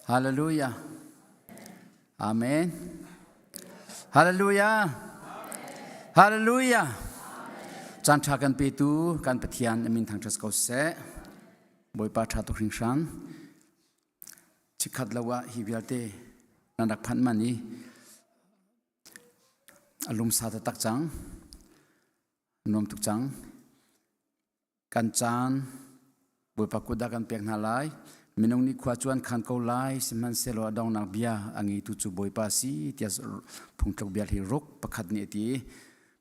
Hallelujah. Amen. Hallelujah. Hallelujah. Caan ṭha kan petu kan Pathian a min thangṭhat ko seh. Bawipa ṭha tuk hringhran. Chikkhat lo ah hi vialte nan rak phanh man i a lumsa taktak cang. Nuam tuk cang. Kan caan Bawipa kut ah kan pek hna lai. Minung nih khua cu an khan ko lai, sihmanhsehlaw a donghnak bia a ngeitu cu Bawipa a si tiah phungtluk bia hi ruk pakhat nih a ti.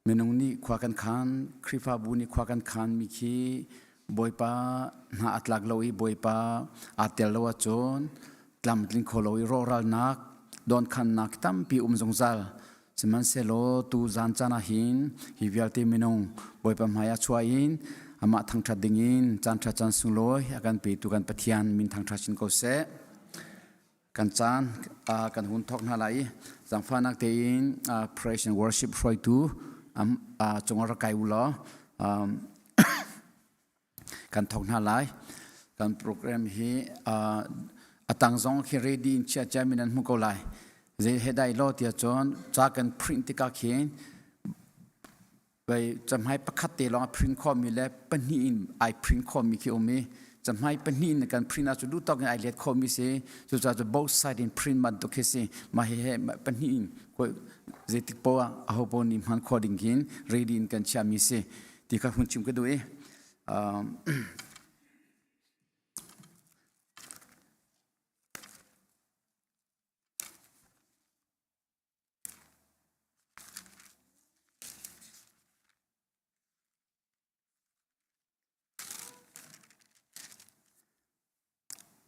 Minung nih khua kan khan, Khrihfabu nih khua kan khan mi khi Bawipa hna a tlak lo i Bawipa aa tel lo ahcun tlamtling kho lo i rawhralnak, dawnkhannak tampi um zungzal. Sihmanhsehlaw tu zan caan ah hin hi vialte minung Bawipa hmai ah chuah in amah thangṭhat dingin caan ṭha caan sunglawi a kan petu kan Pathian min thangṭhat sin ko seh. Kan caan kan hun thawk hna lai i zaangfahnak tein praise and worship hruaitu cung ah rak kai u law kan thawk hna lai. Kan program hi a tang zong khi ready in chia cia mi nan hmu ko lai. Zei he dai lo tiah cun ca kan print tikah khin Vai cahmai pakhat te lawng a print khawhmi le pahnih in ai print khawhmi khi um i cahmai pahnih in kan print ahcun duh tawk in ai let khawhmi si. Cucaah cu both side in print bantuk khi si. Mah hi he pahnih in zeitik poah ah aho paoh nih hman khawh ding khin ready in kan chiahmi si ti kha hun chim ka duh i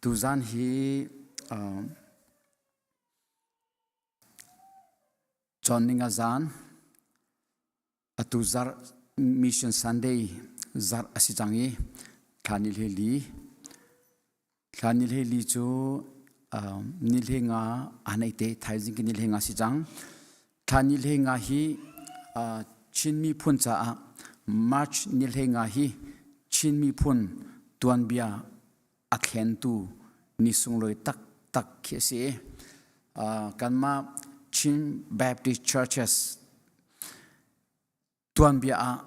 Tuzaan hi cawnning a zaan atu zarh Mission Sunday zarh a si cang i thla ni hlei li Thla ni hleili cu ni hlei nga aa neih te thaizing ki ni hlei nga si cang. Thla ni hlei nga hi Chin miphun caah March ni hlei nga hi Chin miphun tuanbia a thlentu ni sunglawi taktak khi a si. Kanmah Chin Baptist Churches Tuanbia ah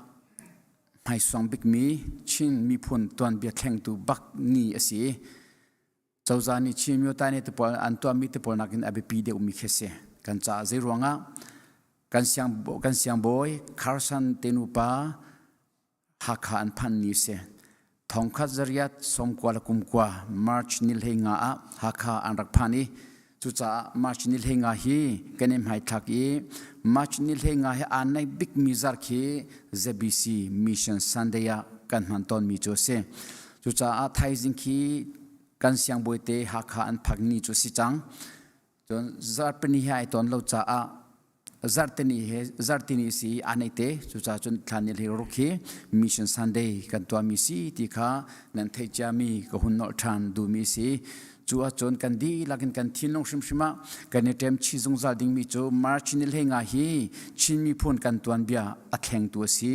hmaisuang bikmi Chin miphun tuanbia thlengtu bak ni a si. Cozah nih Chin Myotai te pawl an tuahmi te pawl nakin a biapi deuhmi khi a si. Kan caah zei ruangah kan siang kan siangbawi Carson te nupa Hakha an phanh ni a si. Thongkhat zariat sawmkua le kumkua March ni 15 ah Hakha an rak phan i cucaah March ni 15 hi kan i hmaithlak i March ni 15 hi aa naih bikmi zarh khi ZBC Mission Sunday ah kan hman tawnmi cu a si. Cucaah thaizing khi kan siangbawite Hakha an phak ni cu a si cang. Cun zarhpini he ai tawn lo caah zarhtini he zarhtini si aa nei te cucaah cun thla ni hlei ruk hi Mission Sunday kan tuahmi si ti kha nan theih ciami ka hun nolh ṭhan duhmi si. Cu ahcun kan dihlak in kan thinlung hrimhrim ah kan i ṭem chih zungzal dingmi cu March ni hlei nga hi Chin miphun kan tuanbia a thlengtu a si.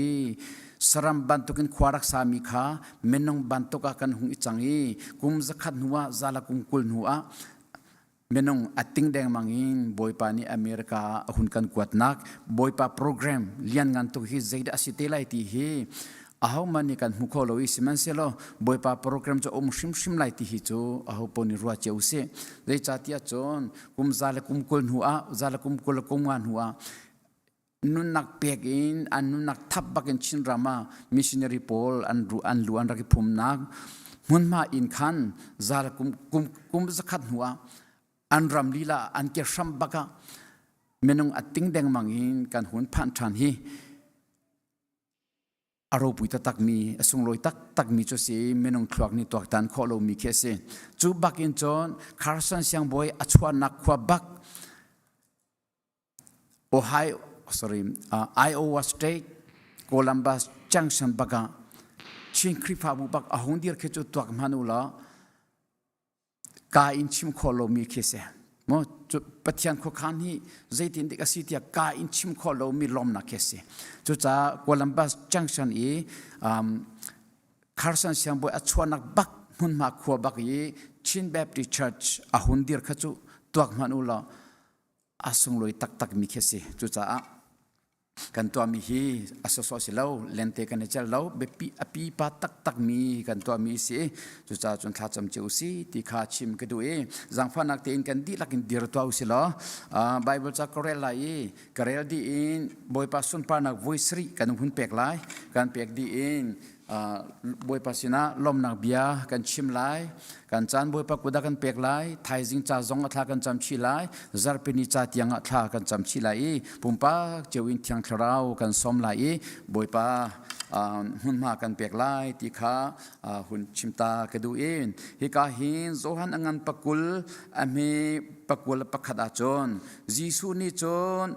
Saram bantukin khua rak sami kha minung bantuk ah kan hung i cang i kum zakhat hnu ah zala kum 20 hnu ah Minung a ting dengmang in Bawipa nih America ah a hun kan kuatnak Bawipa program lian ngan tuk hi zeidah a si te lai ti hi ahohmanh nih kan hmu kho lo i sihmanhsehlaw Bawipa program cu a um hrimhrim lai ti hi cu aho paoh nih ruah cio usih. Zeicahtiah cun kum za le kum 20 hnu ah za le kum 20 le kum nga hnu ah nunnak pek in an nunnak thap bak in Chinram ah missionary pawl an ru an lu an rak i phumnak hmunhma in khan zal kum kum kum zakhat hnu ah an ram lila an ke hram bak ah minung a ting dengmang in kan hun phan ṭhan hi a ropui taktakmi a sunglawi taktakmi cu si minung thluak nih tuaktan khawh lomi khi a si cu bak in cun Carson siangbawi a chuahnak khua bak Ohio, sorry, Iowa State, Columbus Junction bak ah Chin Khrihfabu bak a hung dir khi cu tuak hman u law ka in chim khawh lomi khi si. Mo Pathian khuakhan hi zeitin dik a si tiah ka in chim khawh lomi lawmnak khi si. Cucaah Columbus Junction i um, Carson siangbawi a chuahnak bak hmunhma khua bak i Chin Baptist Church a hun dir kha cu tuak hmanh u law a sunglawi taktak mi khi a si. Cucaah kan tuahmi hi a sawsawh si lo, lente kan i celh lo, biapi a pipa taktak mi kan tuahmi si. Cucaah cun thlacam cio si ti kha chim ka duh i zaangfahnak tein kan dihlak in dir tuah u si law Bible ca ka rel lai i ka rel dih in Bawipa sunparnak voi sarih kan hun pek lai. Kan pek dih in Bawipa sinah lawmnak bia kan chim lai. Kan caan Bawipa kut ah kan pek lai. Thaizing ca zong a thla kan cam chih lai. Zarhpini ca tiang ah thla kan cam chih lai i pumpak cio in Thiang Thlarau kan sawm lai i Bawipa hmunhma kan pek lai ti kha hun chim ta ka duh i hika hin Johan a ngan pakul a hme pakul pakhat ahcun Jesuh nih cun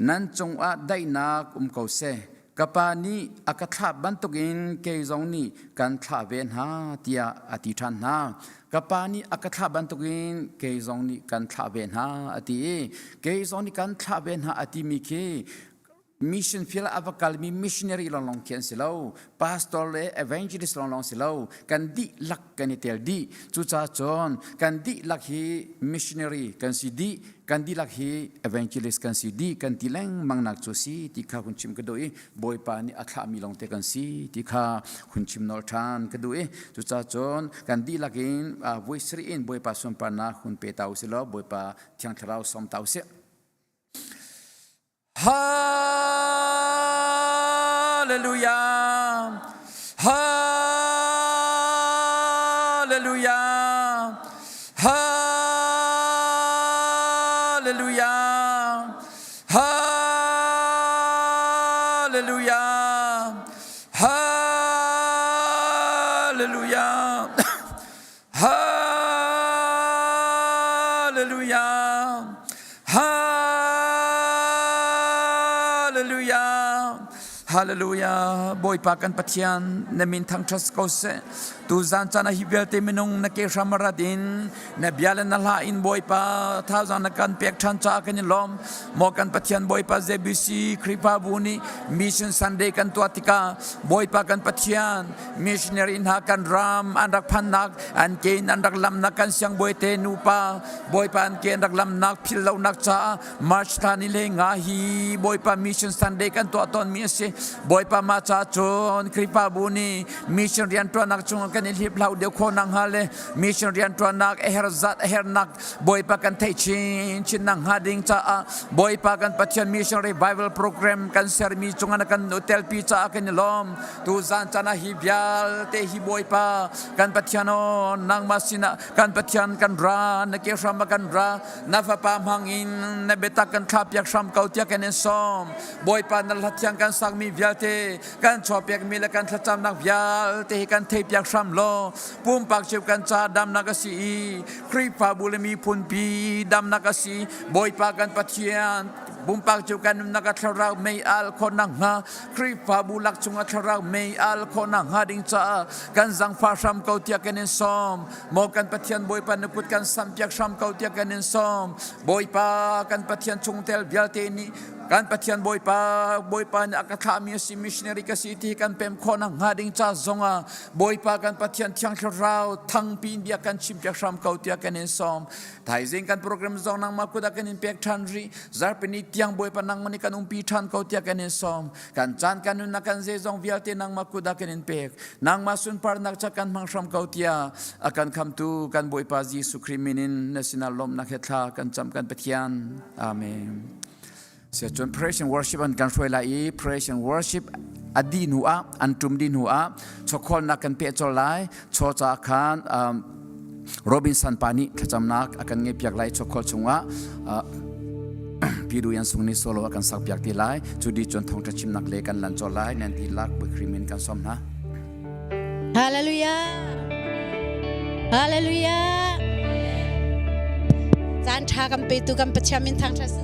nan cungah daihnak um ko seh ka pa nih a ka thlah bantukin kei zong nih kan thlah ve hna tiah a ti ṭhan hna. Ka pa nih a ka thlah bantukin kei zong nih kan thlah ve hna a ti i kei zong nih kan thlah ve hna a timi khi mission field a va kalmi missionary lawnglawng khi an si lo, pastor le evangelist lawnglawng si lo, kan dihlak kan i tel dih. Cucaah cun kan dihlak hi missionary kan si dih, kan dihlak hi evangelist kan si dih kan ti lengmang nak cu si ti kha hun chim ka duh i Bawipa nih a thlahmi lawngte kan si ti kha hun chim nolh ṭhan ka duh i cucaah cun kan dihlak in voi sarih in Bawipa sunparnak hun pe ta usih law Bawipa Thiang Thlarau sawm ta usih. Hallelujah! Hallelujah! Hallelujah! Hallelujah! Hallelujah! Hallelujah! Hallelujah! Hallelujah! Bawipa kan Pathian, na min thangṭhat ko seh. Tu zan caan ah hi vialte minung na ke hram rat in na bia le na hla in Bawipa thazaang na kan pek ṭhan caah kan i lawm. Maw kan Pathian Bawipa ZBC Khrihfabu nih Mission Sunday kan tuah tikah Bawipa kan Pathian missionary hna kan ram an rak phannak an ke in an rak lamnak kan siangbawi te nupa Bawipa an ke an rak lamnak phil lonak caah March thla ni le nga hi Bawipa Mission Sunday kan tuah tawnmi a si. Bawipa mah ca cun Khrihfabu nih mission rianṭuannak chungah kan i hliphlau deuh khawh nakhnga le mission rianṭuannak a her zat a hernak Bawipa kan theih chinchin nakhnga ding caah Bawipa kan Pathian mission revival program kan sermi cungah na kan telpi caah kan i lawm. Tu zan caan ah hi vialte hi Bawipa kan Pathian aw nangmah sinah kan Pathian kan ra na ke hram ah kan ra na fapa hmang in na biatak kan thlahpiak hram ko tiah kan in sawm. Bawipa na hla thiang kan sakmi vialte kan chuahpiakmi le kan thlacamnak vialte hi kan theipiak hram law pumpak cio kan ca damnak a si i Khrihfabu le miphunpi damnak a si. Bawipa kan Pathian pumpak cio kan nunnak a thlarau mei al khawh nakhnga Khrihfabu lak chungah thlarau mei al khawh nakhnga ding caah kan zangfah hram ko tiah kan in sawm. Maw kan Pathian Bawipa na kut kan sampiak hram ko tiah kan in sawm. Bawipa kan Pathian chungtel vialte nih kan Pathian Bawipa Bawipa nih a ka thlahmi a si missionary ka si ti kan pem khawh nakhnga ding ca zongah Bawipa kan Pathian Thiang Thlarau thangpi in bia kan chimpiak hram ko tiah kan in sawm. Thaizing kan program zong nangmah kut ah kan in pek ṭhan rih. Zarhpini tiang Bawipa nangmah nih kan umpi ṭhan ko tiah kan in sawm. Kan caan kan nunnak kan zeizong vialte nangmah kut ah kan in pek. Nangmah sunparnak ca kan hmang hram ko tiah a kan khamtu kan Bawipa Jesuh Khrih min in na sinah lawmhnak he thla kan cam kan Pathian. Amen. Siacun praise and worship an kan hruai lai i praise and worship a dih hnu ah an ṭum dih hnu ah chawkhawlnak kan peh colh lai. Chaw ca khan Robinson pa nih thlacamnak a kan ngeihpiak lai chawkhawl chungah Pidu Yan Sung nih solo a kan sakpiak ti lai. Cu di cun thawngṭha chimnak le kan lan colh lai. Nan dihlak Bawi min kan sawm hna. Hallelujah. Hallelujah. Caan ṭha kan petu kan Pathian min thangṭhat si.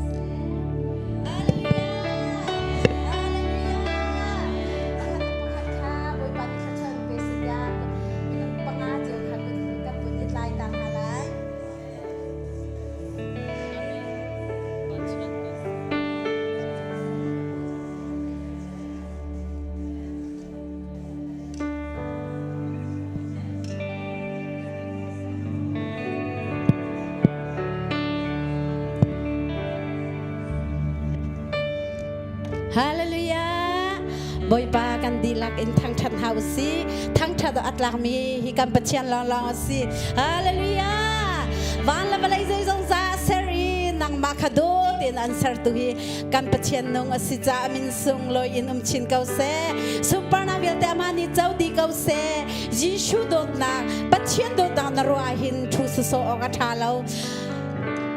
Hallelujah! Bawipa kan dihlak in thangṭhat hna u si. Thangṭhat a tlakmi hi kan Pathian lawnglawng a si. Hallelujah! Van le vawlei zeizong za a ser i nangmah kha dawt in an sertu hi kan Pathian nung a si caah min sunglawi in um chin ko seh. Sunparnak vialte amah nih co dih ko seh. Jesuh dawtnak, Pathian dawtnak na ruah hin thu sawsawh awk a ṭha lo.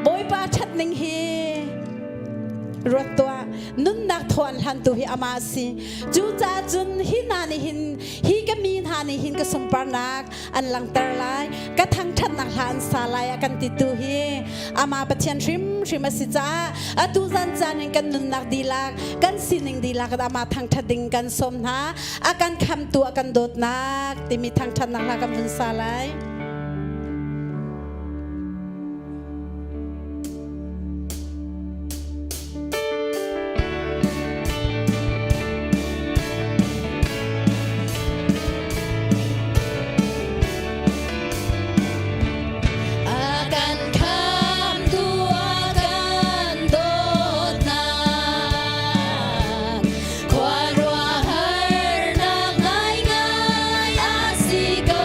Bawipa ṭhatning hi ruat tuah nunnak thaw an hlantu hi amah a si cucaah cun hi hna nih hin hi ka mi hna nih hin ka sunparnak an langhter lai ka thangṭhatnak hla an sa lai a kan titu hi amah Pathian hrimhrim a si caah atu zan caan in kan nunnak dihlak kan sining dihlak in amah thangṭhat ding kan sawm hna a kan khamtu a kan dawtnak timi thangṭhatnak hla kan vun sa lai. A kan khamtu a kan dawtnak khuaruahharnak ngaingai a si ko.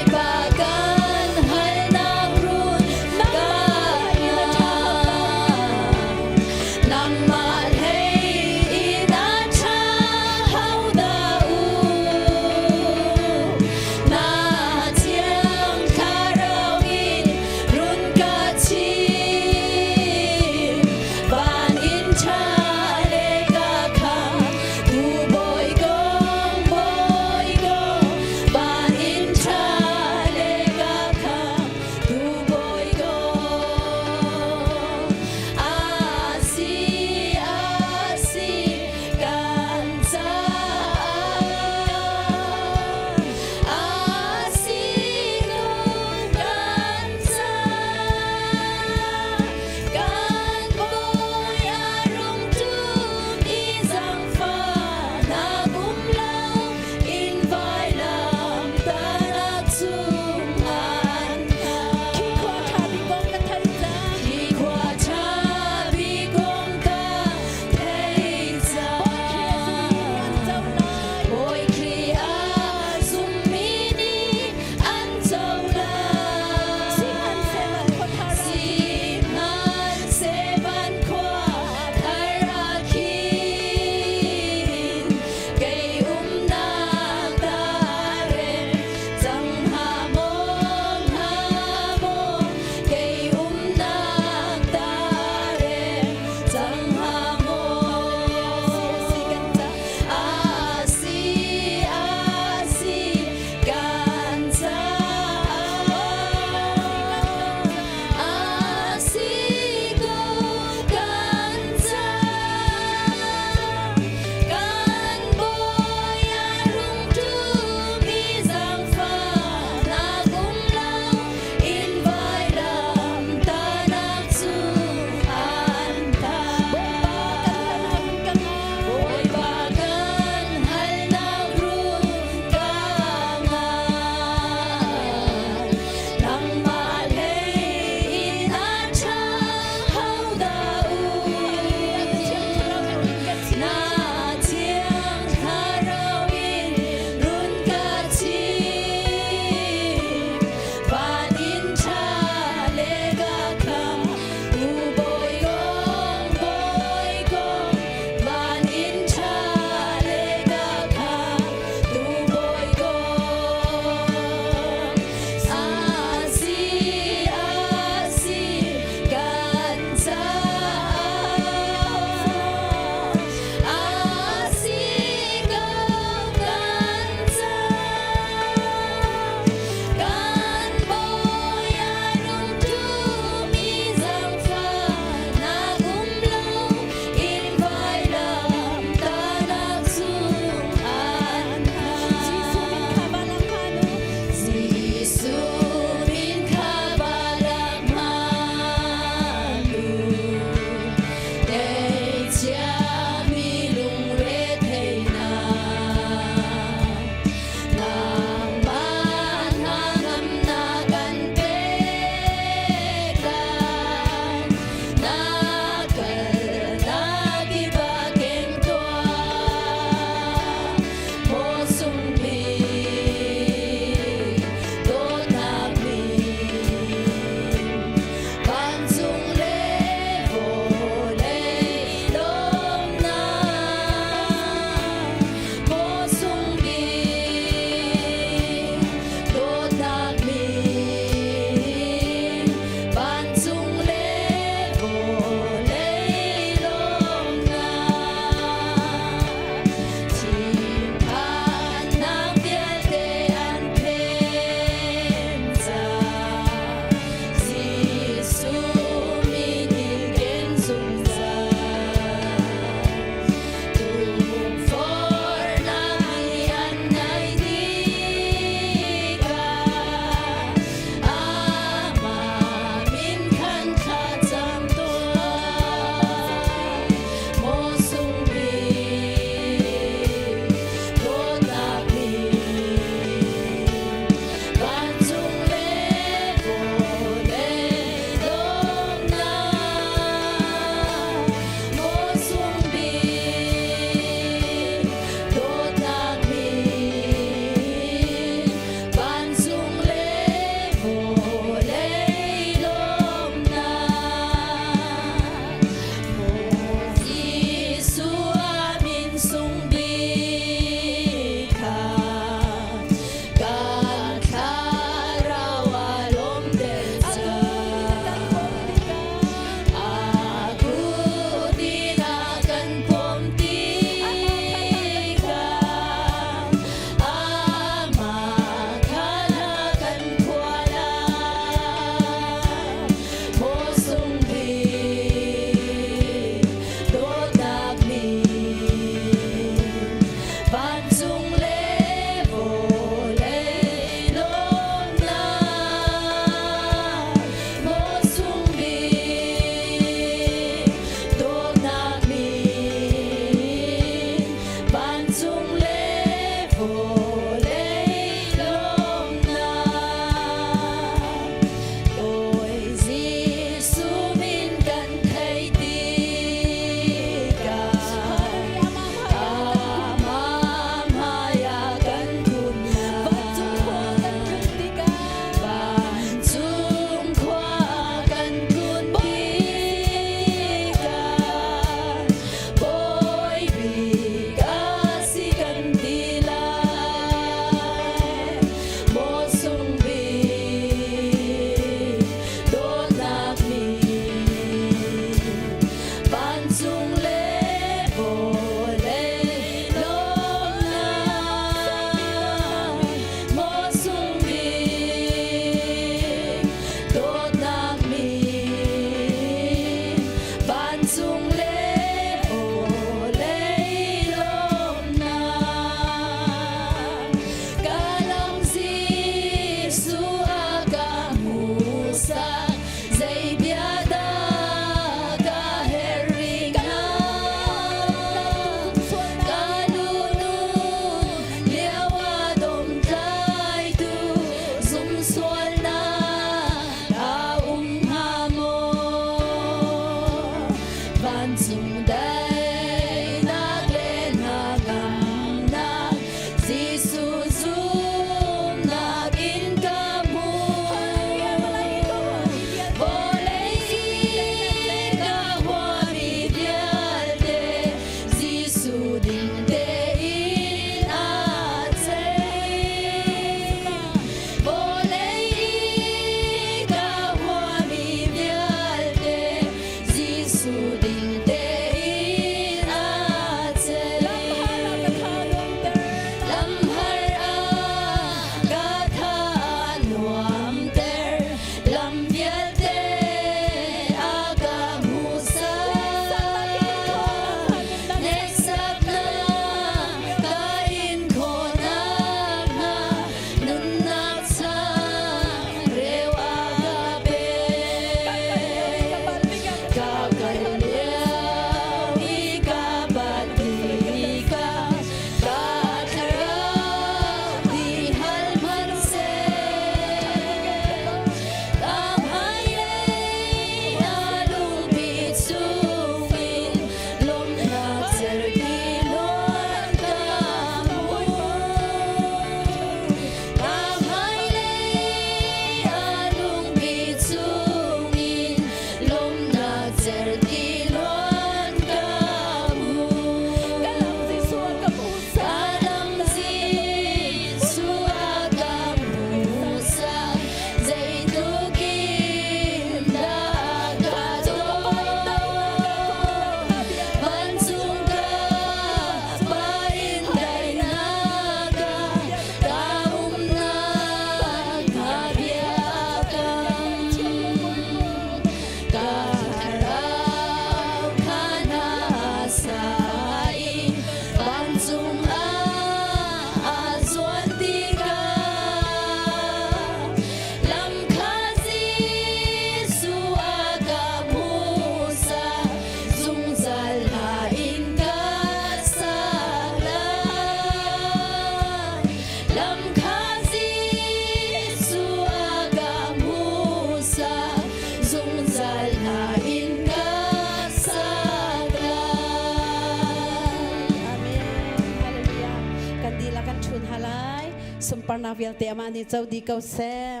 Sunparnak vialte amah nih co dih ko seh.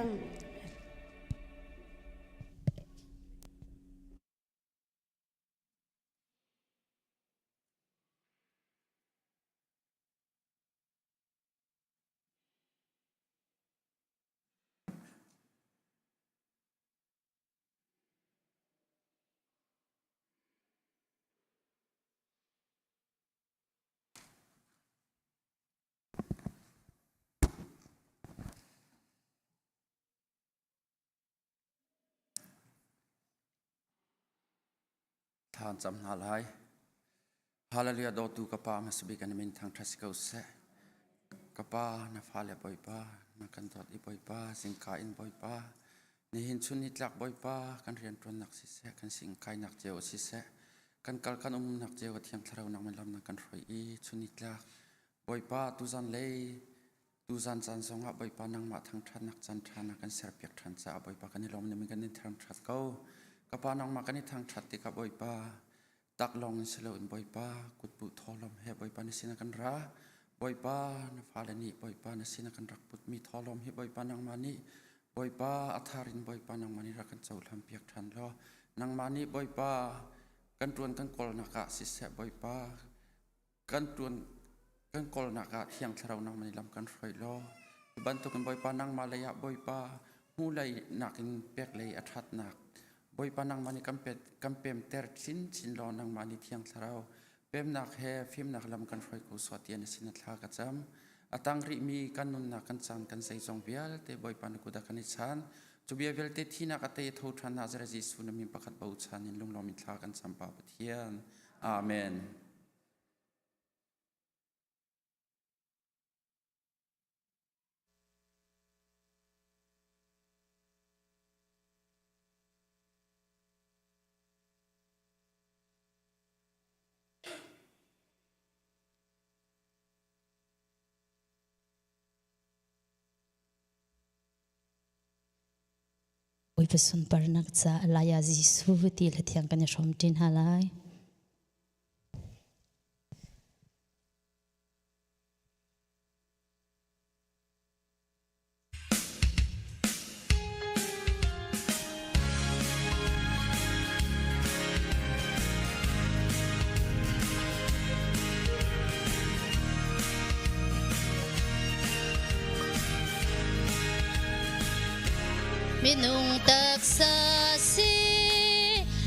Thla an cam hna lai. Hallelujah dawtu ka pa hmasabik an min thangṭhat si ko seh. Ka pa na fale Bawipa na kan dawt i Bawipa zingka in Bawipa nihin chun nitlak Bawipa kan rianṭuannak siseh kan singkainak cio siseh kan kal kan umnak cio Thiang Thlarau nang lam na kan hruai i chun nitlak Bawipa tuzan lei Tuzan caan zongah Bawipa nangmah thangṭhatnak caan ṭha na kan serpiak ṭhan caah Bawipa kan i lawm ning kan in thangṭhat ko. Ka Pa nangmah kan i thangṭhat tikah Bawipa taklawng in si loin Bawipa kutbuh thawhlawm he Bawipa na sinah kan ra. Bawipa na fale nih Bawipa na sinah kan rak putmi thawhlawm hi Bawipa nangmah nih Bawipa a thar in Bawipa nangmah nih rak kan cohlanpiak ṭhan law nangmah nih Bawipa kan ṭuan kan kawlnak ah siseh Bawipa Kan ṭuan kan kawlnak ah Thiang Thlarau nangmah nih lam kan hruai law cu bantukin Bawipa nangmah lei ah Bawipa hmuhlei nakin pek lei a ṭhatnak Bawipa nangmah nih kan pemter chinchin law nangmah nih Thiang Thlarau pemnak he fimnak lam kan hruai ko sawh tiah na sin ah thla ka cam. A tang rihmi kan nunnak kan caan kan zeizong vialte Bawipa na kut ah kan i chan. Cu bia vialte thinak a te tho ṭhan Nazareth Jesuh na min pakhat bochan in lunglawm in thla kan cam Pa Pathian. Amen. Bawipa sunparnak caah lai ah Jesuh ti hla thiang kan i hrawm ṭi hna lai. Minung taksa si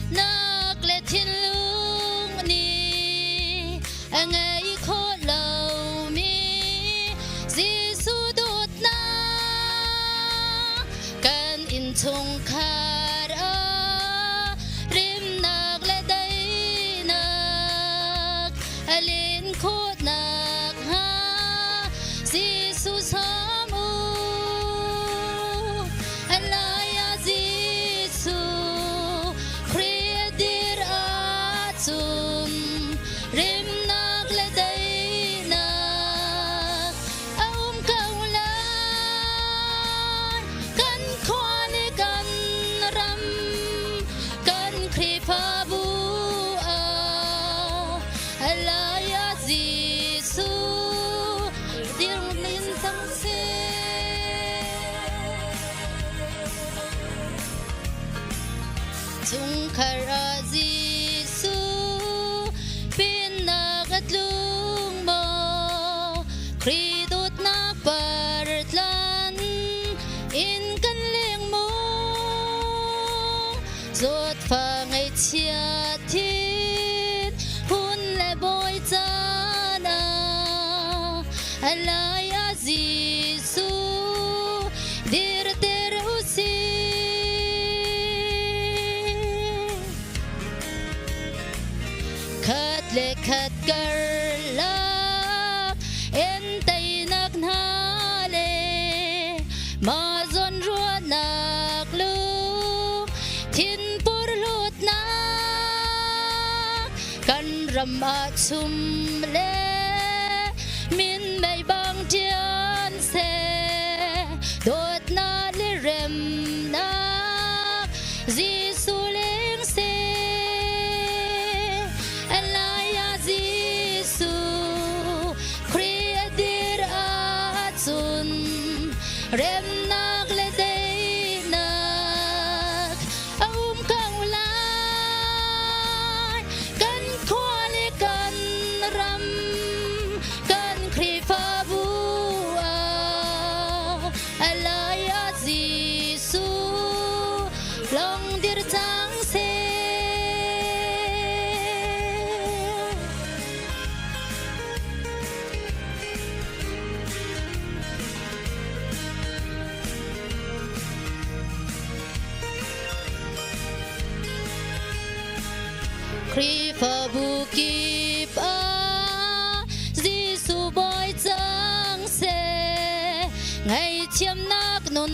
nak le thinlung nih a ngei khawh lomi Jesuh dawtnak kan innchungkhar ah remnak le daihnak a len khawh nakhnga Jesuh sawm u. A lai ah Jesuh Khrih a dir ahcun remnak le daihnak a um ko lai. Kan khua le kan ram, kan Khrihfabu ah a lai ah Jesuh dirhmun cang seh. Chungkhar ah Jesuh pennak a tlung maw? Khrih dawtnak partlan in kan leng maw? Zawtfa ngaihchia thin hun le bawi caan ah a lai ah Jesuh dirter u sih. Khat le khat karlak en teinak hna le mah zawn ruahnak lung thin porhlawtnak kan ram ah chum le minmei bang ṭian seh dawtnak le remnak Jesuh leng seh lai ah Jesuh Khrih a dir ahcun. Khrihfabu kip ah Jesuh bawi cang seh. Ngaihthiamnak nun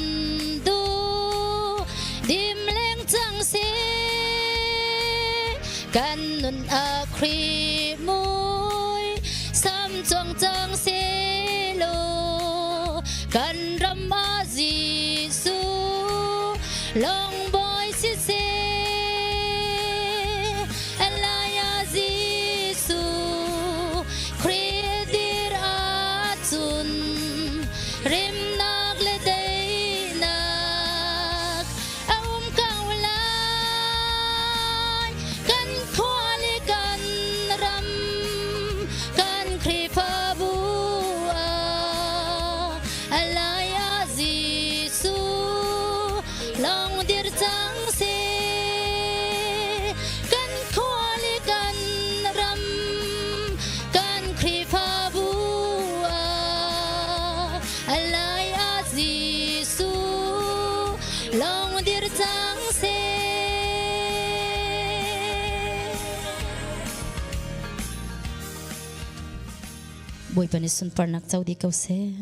duh dim leng cang seh. Kan nun ah Khrih mui sam cuang cang seh law kan ram ah Jesuh lawng bawi siseh. Elijah Jesuh Khrih dir ahcun remnak le daihnak a um ko lai. Kan khua le kan ram, kan Khrihfabu ah Elijah Jesuh lawng dir cang seh. Kan khua le kan ram, kan Khrihfabu ah Elijah Jesuh lawng dir cang seh. Bawipa nih sunparnak co dih ko seh.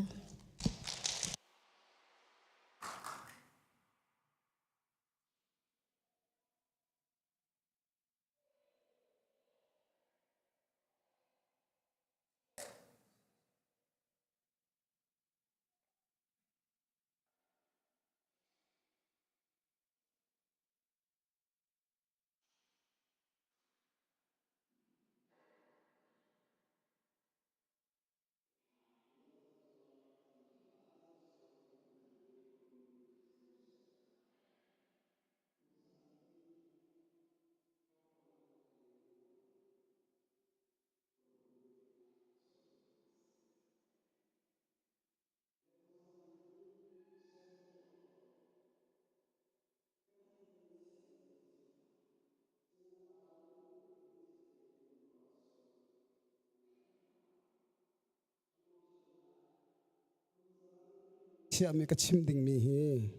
Thiami ka chim dingmi hi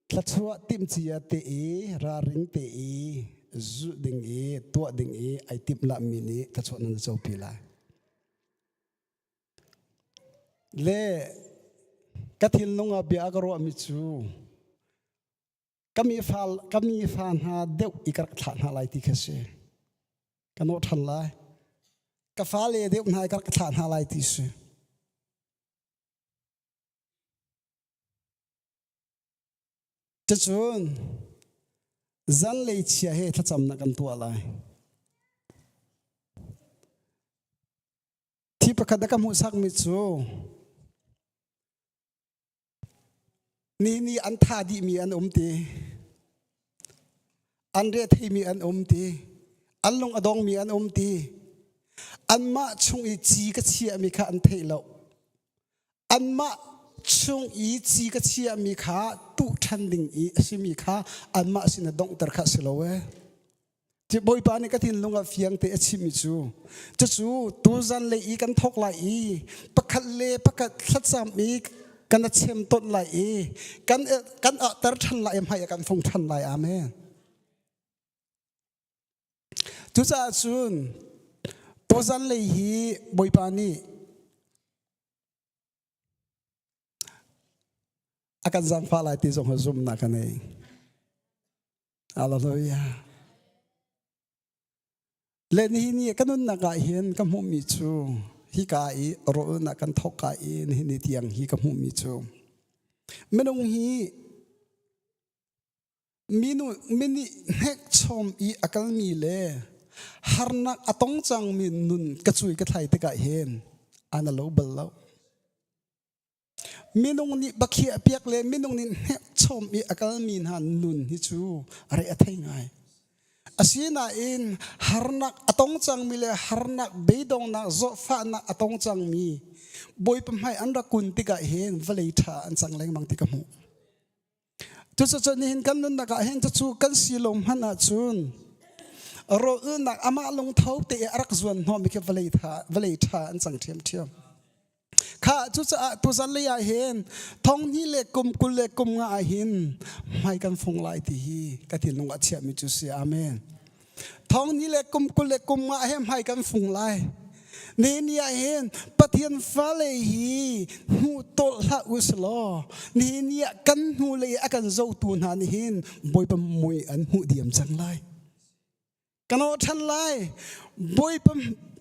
thluachuah timhcia te i ralring te i zulh ding i tuah ding i ai timhlamhmi nih thluachuah nan copi lai. Le ka thinlung ah bia ka ruahmi cu ka mi fa hna deuh i ka rak thlah hna lai ti kha si. Ka nawh ṭhan lai. Ka fale deuh hna i ka rak thlah hna lai ti si. Cucun zanlei chia he thlacamnak kan tuah lai. Thi pakhat a ka hmuhsakmi cu ni ni an tha dihmi an um ti, an re theimi an um ti, an lung a dongmi an um ti, anmah chung i ci ka chiahmi kha an theih lo. Anmah chung i ci ka chiahmi kha tuh ṭhan ding i a simi kha anmah sin a donghter kha a si lo ee. Bawipa nih ka thinlung ah fiang te a chimmi cu cucu tuzan lei i kan thawk lai i pakhat le pakhat thlacam i kan a chem ton lai i kan kan ahter ṭhan lai i hmai ah kan fung ṭhan lai amen cucaah cun tuzan lei hi Bawipa nih a kan zaangfah lai ti zong zumhnak ka nei Hallelujah. Le nihin ni ka nunnak ah hin ka hmuhmi cu hika i rawlnak kan thawk ka i nihin ni tiang hi ka hmuhmi cu minung hi minu mini hnekchom i a kalmi le harnak a tong cangmi nun ka cui ka thlai tikah hin ana lo bal lo. Minung nih bakhiah piak le minung nih hnekchom i a kalmi hna nun hi cu a re a thei ngai. Asinain harnak a tong cangmi le harnak beidongnak zawtfahnak a tong cangmi Bawipa hmai an rak kun tikah hin vawlei ṭha an cang lengmang ti ka hmuh. Cucaah nihin kan nunnak ah hin cucu kan si lo hmanh ahcun rawlulnak amah lungtho te i a rak zuan hnawhmi khi vawlei tha vawlei ṭha an cang ṭhiamṭhiam. Kha cucaah tuzan lei ah hin thonghnih le kum 20 le kum nga ah hin hmai kan fung lai ti hi ka thinlung ah chiahmi cu si. Amen. Thong ni le kum 20 le kum nga he hmai kan fung lai. Ne ni ah hin Pathian fale hi hnu tolh hlah u law nihin ni ah kan hnu lei a kan zotu hna nih hin Bawipa mui an hmuh diam cang lai. Kan aw ṭhan lai. Bawipa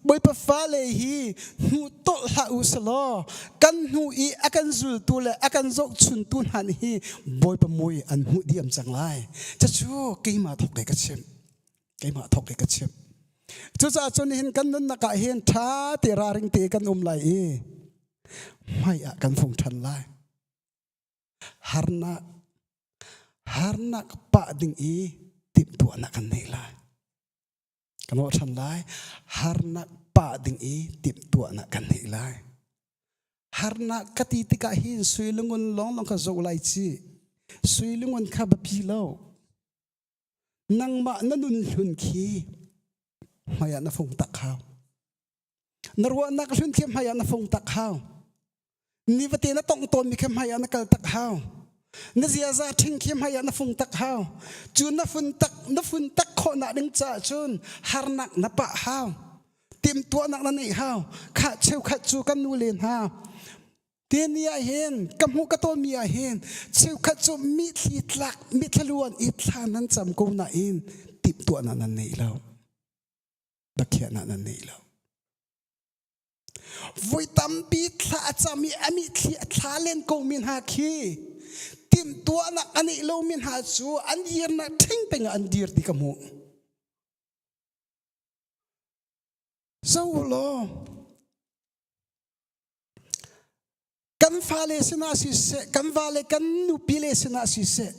Bawipa fale hi hnu tolh hlah u law kan hnu i a kan zultu le a kan zohchuntu hna nih hi Bawipa mui an hmuh diam cang lai. Cucu keimah thawk ka chim. Keimah thawk ka chim. Cucaah cun hin kan nunnak ah hin ṭha te raring te kan um lai i hmai ah kan fung ṭhan lai. Harnak harnak pah ding i timhtuahnak kan nei lai. Kan awh ṭhan lai. Harnak pah ding i timhtuahnak kan nei lai. Harnak ka ti tikah hin sui le ngun lawnglawng ka zoh lai ci. Sui le ngun kha biapi lo. Nangmah na nun hlun khi hmai ah na fung tak hau. Na ruahnak hlun khi hmai ah na fung tak hau. Nifate na tongh tawnmi khi hmai ah na kal tak hau. Na ziaza ṭhing khi hmai ah na fung tak hau. Cu na fun tak na fun tak khawhnak ding caah cun harnak na pah hau. Timhtuahnak na neih hau. Khah cheukhat cu kan nu le hna Tini ah hin ka hmuh ka tawnmi ah hin cheukhat cu mithli tlak mithlaluan i thla nan cam ko nain timhtuahnak nan nei lo. Biakhiahnak nan nei lo. Voi tampi thla a cam i a mithli a thla len ko mi hna khi timhtuahnak a neih lomi hna cu an dirnak ṭhing peng ah an dir ti ka hmuh. Zo law Kan fale sinah siseh, kan vale kan nupile sinah siseh,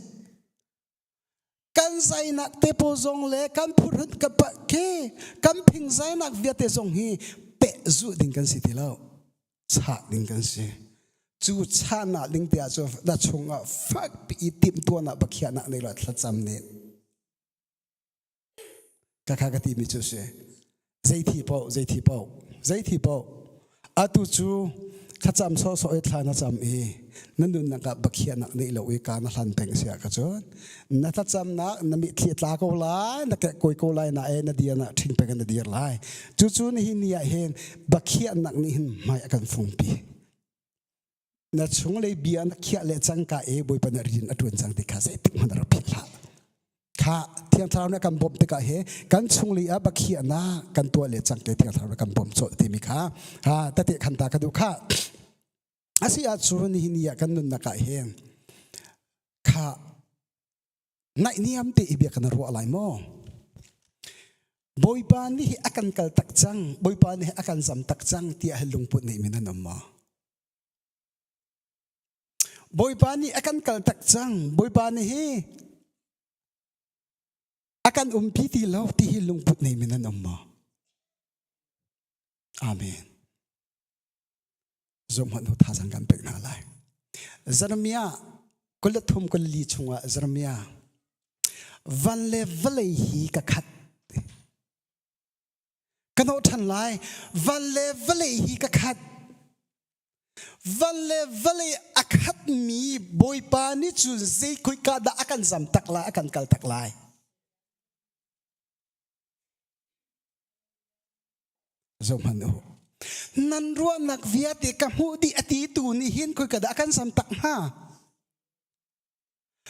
kan zainak te pawl zong le kan phurhut ka ke kan phing zainak vialte zong hi pehzuh ding kan si ti lo. Chah ding kan si. Cu chahnak ding te ah cu na chungah fakpi i timhtuahnak bakhiahnak nei lo thlacam nih Kakha ka timi cu si. Zei thi paoh, zei thi paoh, zei thi paoh. Atu cu thlacam sawhsawh i thla na cam i na nunnak ah bakhiahnak neih lo i ka na hlan peng si ah ka cun na thlacamnak na mitthli a tla ko lai na kekkawi ko lai na e na dir na ṭhing peng in na dir lai cucu nihin ni ah hin bakhiahnak nih hin hmai a kan fungpi na chunglei bia na khiah le cangka e Bawipa na rian a ṭuan cang ti kha zeitik hmanh rak philh hlah. Kha Thiang Thlarau nih a kan bawmh tikah he kan chunglei ah bakhiahnak kan tuah le cang ke Thiang Thlarau nih kan bawmh colh timi kha ha tete khan ta ka duh kha. Asi ahcun nihin ni ah kan nunnak ah hin kha naihniam te i bia kan ruah lai maw? Bawipa nih a kan kal tak cang, Bawipa nih a kan zam tak cang tiah lungput neih mi nan um maw? Bawipa nih a kan kal tak cang. Bawipa nih hi a kan umpi ti lo ti hi lungput nei mi nan um maw? Amen. Zohhmanh u thazang kan pek hna lai. Jeremiah 23 24 chungah Jeremiah van le vawlei hi ka khat Ka nawh ṭhan lai. Van le vawlei hi ka khat. Van le vawlei a khatmi Bawipa nih cun zei khoika dah a kan zam tak lai, a kan kal tak lai. Zohhmanh u. Nan ruahnak vialte ka hmuh dih a ti tu nih hin khoika dah a kan zam tak hnga?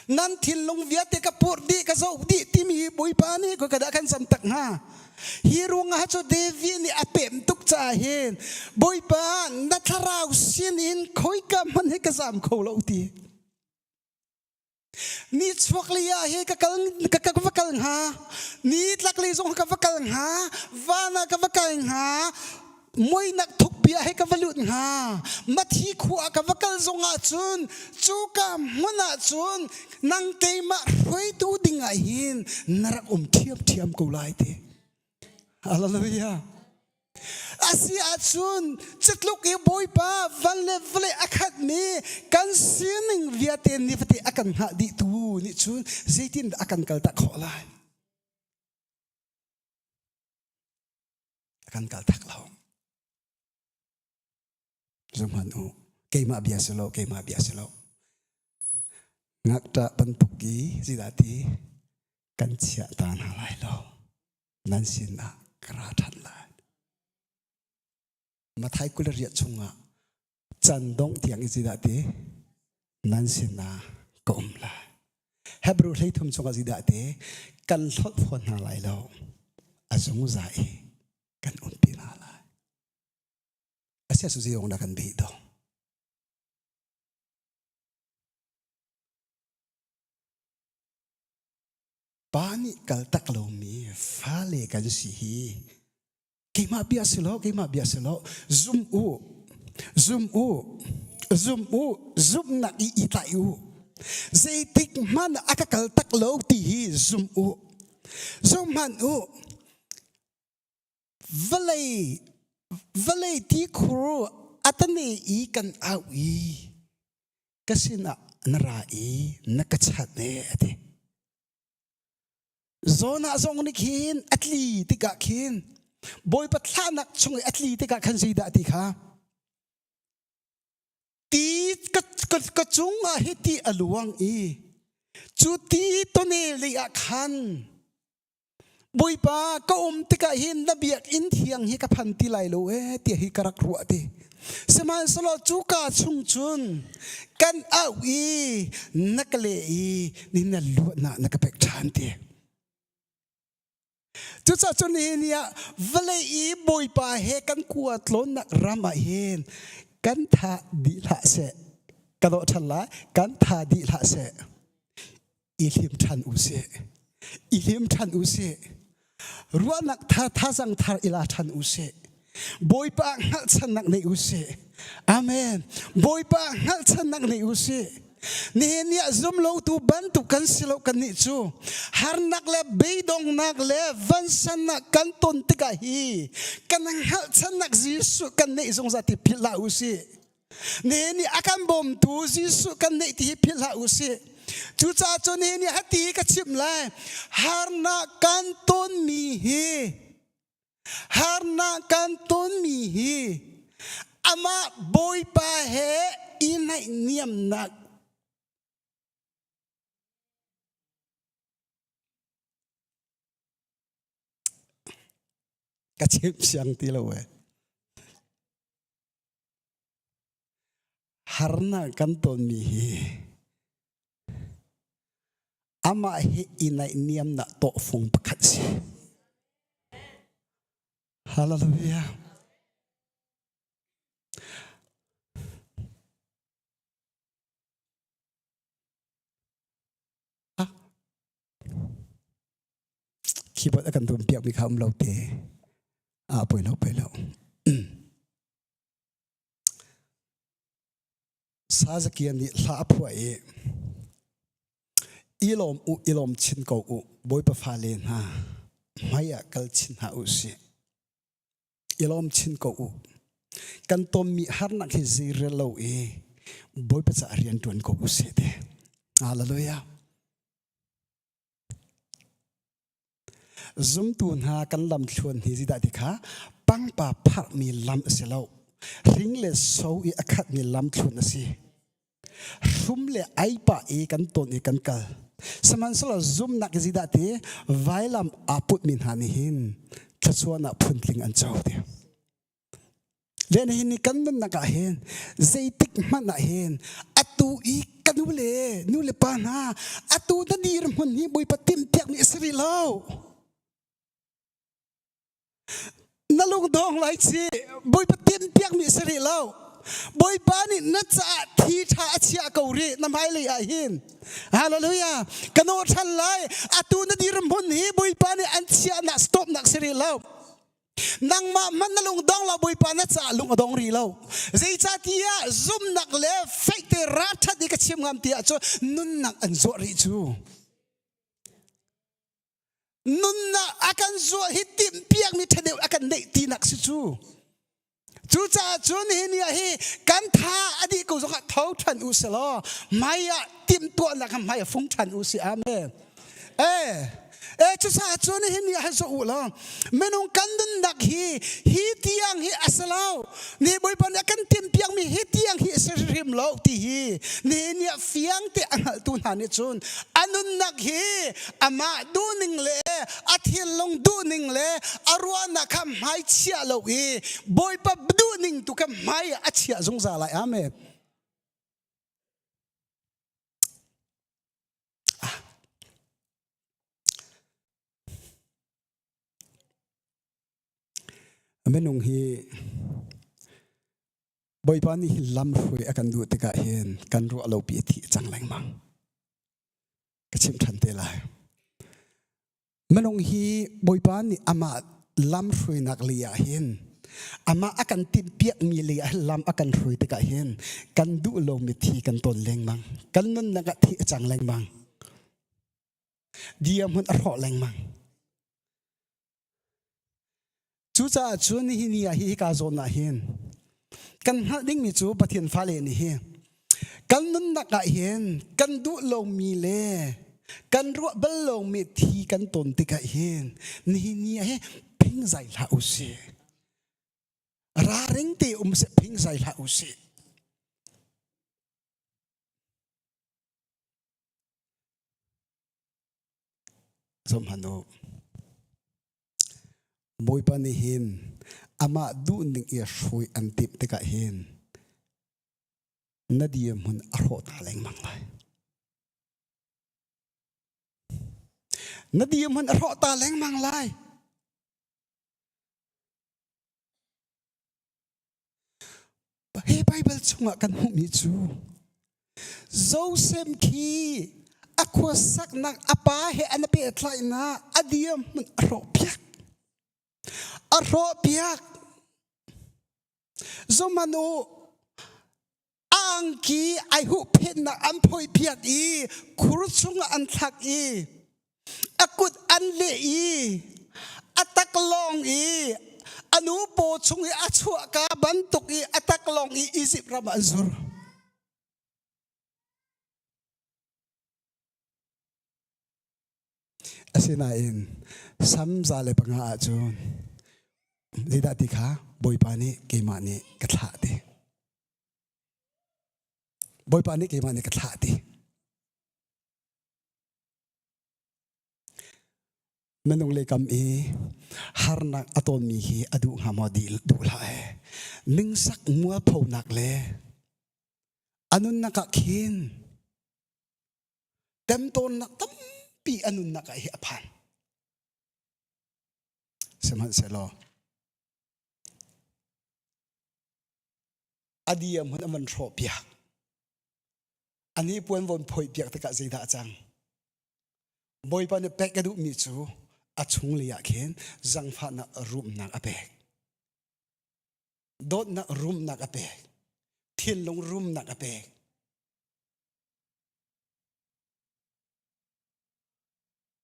Nan thinlung vialte ka purh dih ka zoh dih timi Bawipa nih khoika dah kan cam tak hnga? Hi ruangah cu David nih a pem tuk caah hin Bawipa na thlarau sinin khoika hmanh hi ka zam kho lo ti. Ni chuak li ah hi ka kal ka, ka va kal hnga. Ni tlak li zong ka va kal hnga. Van ah ka va kal hnga. Muinak thukpi ah hei ka va lut hnga. Mathi khua ah ka va kal zong ahcun cuka hmun ahcun nang keimah hruaitu ding ah hin na rak um ṭhiamṭhiam ko lai ti. Hallelujah. Asi ahcun cutluk i Bawipa van le vawlei a khatmi kan sining vialte nifate a kan hngah dihtu nih cun zeitindah a kan kaltak khawh lai? A kan kaltak lo. Zohhmanh u, keimah bia si lo, keimah bia si lo. Ngakṭah bantuk i zeidah ti kan chiah ta hna lai lo. Nan sinah ka ra ṭhan lai. Mathai 28 chungah can dongh tiang i zeidah ti nan sinah ka um lai. Hebrew 13 chungah zeidah ti kan hlawt fawn hna lai lo a zungzal i kan umpi hna lai. Asia su ziyong na kan bih dong. Pa nih kal tak lomi fale kan si hi keimah bia si lo keimah bia si lo zum u zum u zum u zumhnak i i tlaih u zeitik hmanh a ka kal tak lo ti hi zum u zum hmanh u vawlei vawlei ti khur atane i kan au i ka sinah na ra i na ka chat e ati Jonah zong nih khin a tli tikah khin Bawipa thlahnak chung i a tli tikah khan zeidah ti kha ti ka, ka, ka cungah hi ti a luang i cu ti tone lei ah khan Bawipa ka um tikah hin na biakinn thiang hi ka phan ti lai lo ee tiah hi ka rak ruah ti. Sihmanhsehlaw cuka chung cun kan auh i na ka leh i ni na luatnak na ka pek ṭhan ti. Cucaah cun nihin ni ah vawlei i Bawipa he kan kua tlawnnak ram ah hin kan tha dih hlah seh. Ka dawh ṭhan lai, kan tha dih hlah seh. I hlim ṭhan u sih. I hlim ṭhan u sih. Ruahnak thar thazang thar i la ṭhan u sih. Bawipa hngalhchannak nei u sih. Amen. Bawipa hngalhchannak nei u sih. Nihin ni ah zumlotu bantuk kan si lo kan nih cu harnak le beidongnak le vansannak kan ton tikah hi kan hngalhchannak Jesuh kan neih zungzal ti philh hlah u sih. Nihin ni a kan bawmtu Jesuh kan neih ti hi philh hlah u sih. Cucaah cun nihin ni hati hi ka chimh lai. Harnak kan tonmi hi harnak kan tonmi hi amah Bawipa he i naihniamnak ka chimh siang ti lo ee. Harnak kan tonmi hi amah hi i naihniamnak tawhfung pakhat si. Hallelujah. Ah. Keyboard a kan tum piakmi kha um lo te. Ah, poi lo, poi lo. Sazakia nih hla a phuah i i lawm u i lawm chin ko u Bawipa fale hna hmai ah kal chin hna u sih i lawm chin ko u kan tonmi harnak hi zeirel lo i Bawipa caah rian ṭuan ko u sih ti Hallelujah Zumtu hna kan lamthluan hi zeidah ti kha pangpa pharhmi lam a si lo. Hring le so i a khatmi lamthluan a si. Hrum le aipa i kan ton i kan kal. Sihmanhsehlaw zumnak i zeidah ti vailam aa putmi hna nih hin thluachuahnak phuntling an co ti. Le nihin ni kan nunnak ah hin zeitik hmanh ah hin atu i ka nu le nu le pa hna atu na dirhmun hi Bawipa timhpiakmi a si rih lo. Na lungdong lai ci Bawipa timhpiakmi a si rih lo. Bawipa nih na caah thi ṭha a chiah ko rih na hmailei ah hin. Hallelujah. Ka naw ṭhan lai. Atu na dirhmun hi Bawipa nih an chiahnak stopnak si rih lo. Nangmah hmanh na lung dong lo Bawipa na caah lung a dong rih lo. Zeicahtiah zumnak le faith te ralṭhat i ka chim ngam ti ahcun nunnak an zuah rih cu. Nunnak a kan zuah hi timhpiakmi ṭhadeuh a kan neih tinak si cu. Cucaah cun hi ni ah hi kan tha a dih ko zongah tho ṭhan u sih law hmai ah timhtuahnak hmai ah fung ṭhan u sih. Amen. Eh, eh cucaah cun hi ni ah hin u law minung kan nunnak hi hi tiang hi a si lo ni Bawipa nih a kan timhpiakmi hi tiang hi a si hrim lo ti hi ni ni ah fiang te a hngalhtu hna nih cun a nunnak hi amah duhning le a. thinlung duhning le a ruahnak kha hmai chiah lo i Bawipa duhning tu kha hmai a chiah zungzal lai. Amen. Minung hi Bawipa nih hin lam hruai a kan duh tikah hin kan ruah lo pi a thi cang lengmang. Ka chim ṭhan te lai. Minung hi Bawipa nih amah lam hruainak lei ah hin amah a kan timhpiakmi lei ah lam a kan hruai tikah hin kan duh lomi thi kan ton lengmang. Kan nunnak ah thi a cang lengmang. Dirhmun a hrawh lengmang. Cucaah cun nihin ni ah hi hika zawn ah hin kan hngalh dingmi cu Pathian fale nih hi kan nunnak ah hin kan duh lomi le kan ruah bal lomi thi kan ton tikah hin nihin ni ah hi phingzai hlah u sih. Raring te um seh phingzai hlah u sih. Zohhmanh u. Bawipa nih hin amah duhning i hruai an timh tikah hin na dirhmun a hrawh ta lengmang lai. Na dirhmun a hrawh ta lengmang lai. Hi Baibal chungah kan hmuhmi cu Joseph khi a khuasaknak a pa he an i pehtlaihnak a dirhmun a hrawhpiak. A hrawhpiak. Zohmanh u, a angki ai huhphenhnak an phoihpiak i khur chungah an thlak i a kut an leh i a taklawng i a nu paw chung i a chuahka bantuk i a taklawng i Izipt ram ah an zur. Asinain Sam 105 ahcun zeidah ti kha Bawipa nih keimah nih ka thlah ti. Bawipa nih keimah nih ka thlah ti. Minung le kam i harnak a tawnmi hi a duh hnga maw duh hlah ee. Ningzak mualphonak le a nunnak ah khin temtawnnak tampi a nunnak ah hi a phan. Sihmanhsehlaw a diam hun a van hrawh piak. A hnipuan von phoih piak tikah zeidah a cang? Bawipa nih pek a duhmi cu a chunglei ah khin zangfahnak rumnak a pek. Dawtnak rumnak a pek. Thinlung rumnak a pek.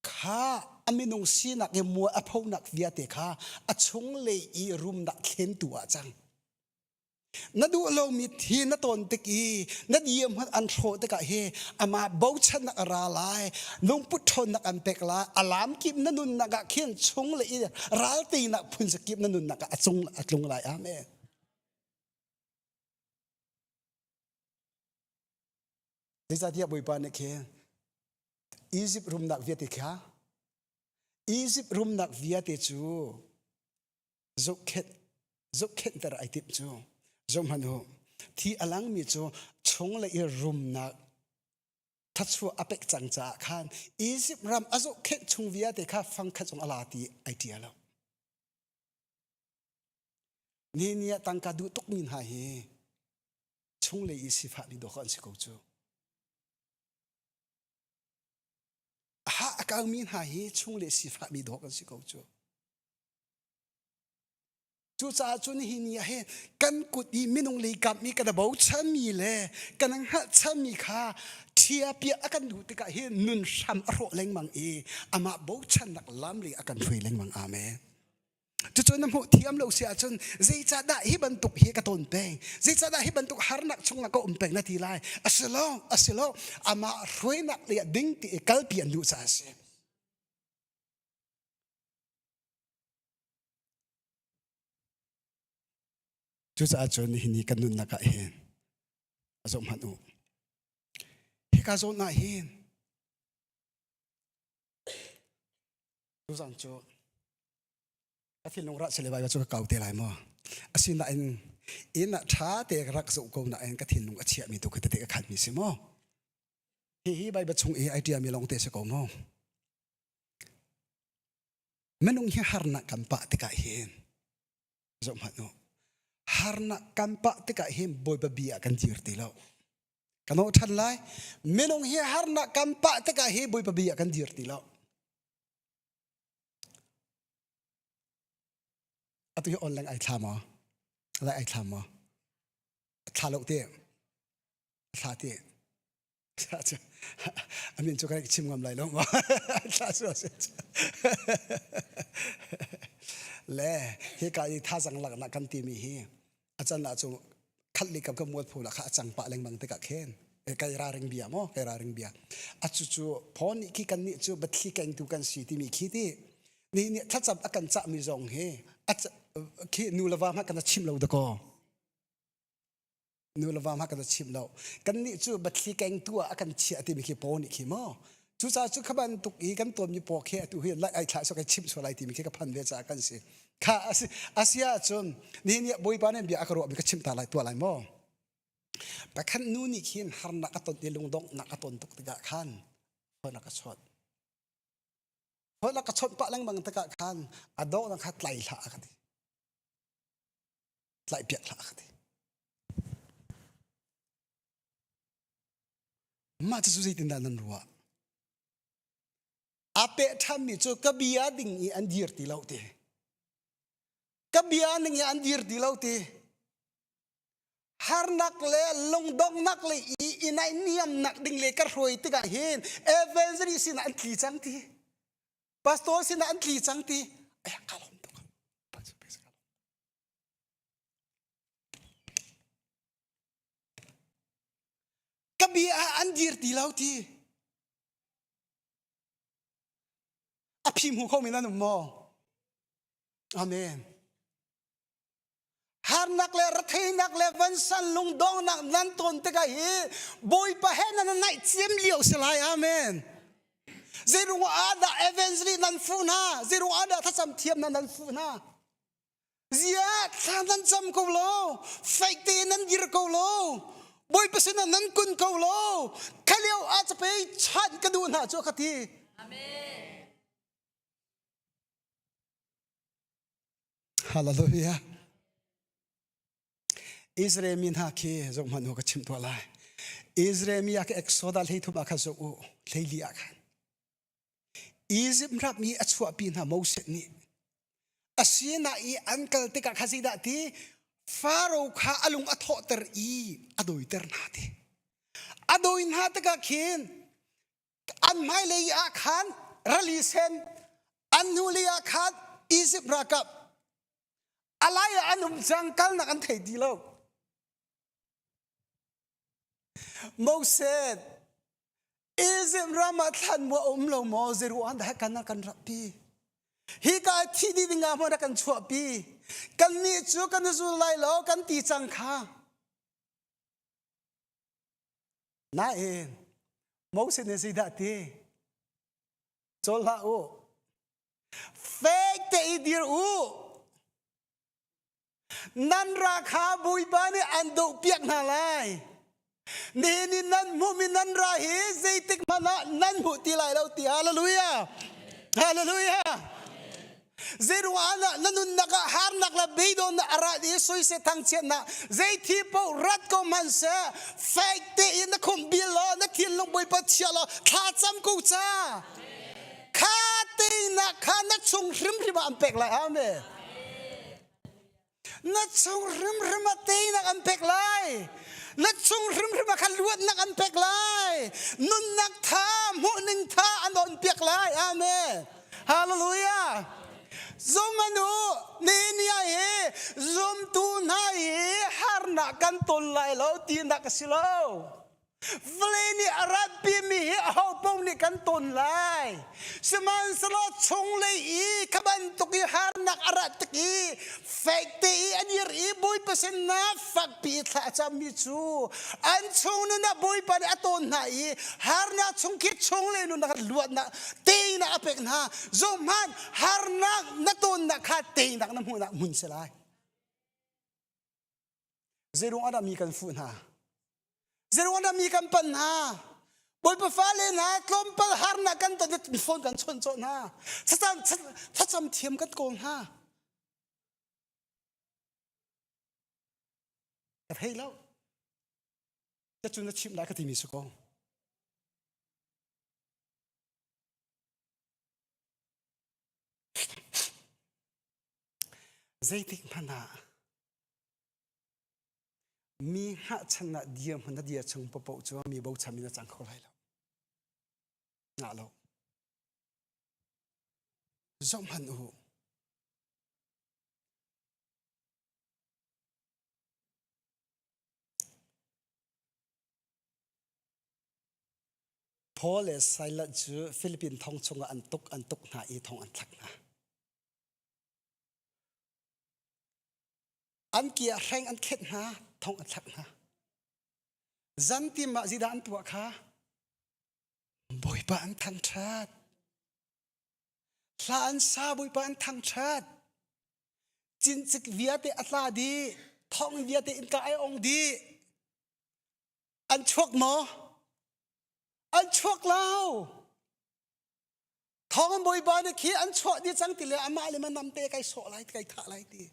Kha a minung sinak i mual a phonak vialte kha a chunglei i rumnak thlentu ah cang. Na duh lomi thi na tawn tik i na dir hmanh an hrawh tikah hi amah bochannak a ra lai lungput ṭhawnnak an pek lai a lam kip na nunnak ah khin chung le i ral teinak phun zakip na nunnak ah a cung a tlung lai amen Zeicahtiah Bawipa nih khin Egypt rumnak vialte kha Egypt rumnak vialte cu zohkhenh zohkhenhter ai timh cu zohhmanh u thi a langmi cu chung le i rumnak thachuah a pek cang caah khan Egypt ram a zohkhenh chung vialte kha fangkhat zong a la ti ai ṭia lo. Ni ni ah tangka duh tukmi hna hi chunglei i sifahmi dawh an si ko cu. A ha a kaumi hna hi chunglei sifahmi dawh kan si ko cu. Cucaah cun hi ni ah hin kan kut i minung lei kam i kan bochanmi le kan hngalhchanmi kha ṭhiapiah a kan duh tikah hin nun hram a hrawh lengmang i amah bochannak lam lei a kan hruai lengmang. Amen. Cucu na hmuh thiam lo si ahcun zeicahdah hi bantuk hi ka tawn peng zeicahdah hi bantuk harnak chungah ka um peng na ti lai a si lo a si lo amah hruainak lei ah ding ti i kalpi an duh caah a si. Cucaah cun nihin hi kan nunnak ah hin a zoh hmanh u. Hika zawn ah hin. Tuzan cu ka thinlung rah sile vai cu ka kau te lai maw? Asinain inn ah ṭha te ka rak zoh ko nain ka thinlung a chiahmi tu khi tete ka khanmi si maw? Hihi Baibal chung i ai ṭialmi lawng te si ko maw? Minung hi harnak kan pah tikah hin zoh hmanh u. Harnak kan pah tikah hin Bawipa bia ah kan dir ti lo. Kan awh ṭhan lai. Minung hi harnak kan pah tikah hi Bawipa bia ah kan dir ti lo. Atu hi online ai thla maw? Lai ai thla maw? Thla lo te. Thla te. Amin cu ka chim ngam lai lo ma. Thla su a si. Le hi ka i thazang laknak kan timi hi a can ah cu khat li kam ka mual phu la kha a cang pah lengmang tikah khin kai raring bia maw kai raring bia a cu cu phone nih khi kan nih cu bathli kengtu kan si timi khi ti ni nih thlacam a kan cahmi zong hi khi nu le va hmanh kan chim lo dakaw nu le va hmanh kan chim lo kan nih cu bathli kengtu ah a kan chiah timi khi paw nih khi maw cucaah cu kha bantuk i kan tuammi paw khi atu hi lai ai thlah so kai chimh sual lai timi khi ka phan ve caah kan si kha asi asia cun nihin ni bawipa nih bia a ka ruahmi ka chimh ta lai tuah lai maw pakhat nu nih khin harnak a ton i lungdonghnak a ton tuk tikah khan phone a ka chawnh phone a ka chawnh pah lengmang tikah khan a dawhnak kha tlai hlah a ka ti tlaih piak hlah a ka ti Mah cu zeitindah nan ruah? A peh ṭhanmi cu ka bia ding i an dir ti lo ti. Ka bia ning i an dir ti lo ti. Harnak le lungdonghnak le i i naihniamnak ding le ka hruai tikah hin evangelist sinah an tli cang ti. Pastor sinah an tli cang ti. Eh, ka lawm tuk. Ka bia ah an dir ti lo ti. A phi hmu kho mi nan um maw? Amen. Harnak le retheinak le vansan lungdongnak nan ton tikah hi Bawipa he nan naih cem lio si lai. Amen. Zeirung ah dah evangelist nan fuh hna? Zeirung ah dah thlacam thiam na nan fuh hna? Ziah thla nan cam ko lo, feih tein nan dir ko lo, Bawipa sinah nan kun ko lo, kha lio ah capei chan ka duh hna cu ka ti. Amen. Hallelujah. Israel mi hna khi zoh hmanh u ka chimh tuah lai. Israel mi ah ka Exodus 13 ah khan zoh u, 14 ah khan. Izipt ram i a chuahpi hna Moses nih a sinah i an kal tikah kha zeidah ti Faro kha a lung a thawhter i a dawiter hna ti. A dawi hna tikah khin an hmailei ah khan rali sen an hnulei ah khan Izipt ralkap a lai ah an um cang kalnak an thei ti lo. Moses Egypt ram ah thlan mu a um lo maw zeruang dah kan kan rakpi hi ka thi dih ding ah hmun kan chuahpi kan nih cu kan zul lai lo kan ti cang kha nain Moses nih zeidah ti cawl hlah u fek te i dir u Nan ra kha Bawipa nih an dohpiak hna lai. Nihin i nan hmuhmi nan ra hi zeitik hmanh ah nan hmuh ti lai lo ti hallelujah. Hallelujah. Zeiruang ah na nunnak ah harnak le beidawnnak a rat i soisel thangchiatnak zei thi paoh rat ko hmanh seh fek tein na khumh bil law na thinlung Bawipa chia law thla cam ko ca. Kha teinak kha na chung hrimhrim ah an pek lai. Amen. Na chung hrimhrim ah teinak an pek lai. Na chung hrimhrim ah khan luatnak an pek lai. Nunnak tha, hmuhning tha an on piak lai. Amen. Hallelujah. Zumanu ni hi zumtu hna hi harnak kan ton lai lo tinak a si lo. Vawlei nih a ratpimi hi ahopaoh nih kan ton lai. Sihmanhsehlaw chunglei i kha bantuk i harnak a rat tik i Fek te i an ir i Bawipa sinah fakpi i thla a cammi cu an chung nun ah Bawipa nih a tawn hna i harnak chung khi chung le nunnak luatnak teinak a pek hna. Zohhmanh, harnak na tawnnak kha teinak na hmuhnak hmun si lai. Zeiruang ah dah mi kan fuh hna? Zeiruang ah dah mi kan pan hna? Bawipa fale hna tlawmpal harnak kan ton i phone kan chawnh cawh hna. Thlacam thlacam thiam kan kawl hna. Ka thei lo. Ka cu na chimh lai ka timi si ko. Zeitik hmanh ah mi hngahchan ah dirhmun na dir chung paoh cu mi bochan in a cang kho lai lo. Ngah lo. Zohhmanh u. Paul le Silas cu Philippine thong chungah an tuk an tuk hna i thong an thlak hna. An ke ah hreng an khenh hna, thong an thlak hna. Zantim ah zeidah an tuah kha? Bawipa an thangṭhat. Hla an sa Bawipa an thangṭhat. Cincik vialte a tla dih, thong vialte innka ai ong dih. An chuak maw? An chuak lo. Thawng an bawipa nih khi an chuah dih cang ti le amah le ma namte kai sawh lai kai thah lai ti.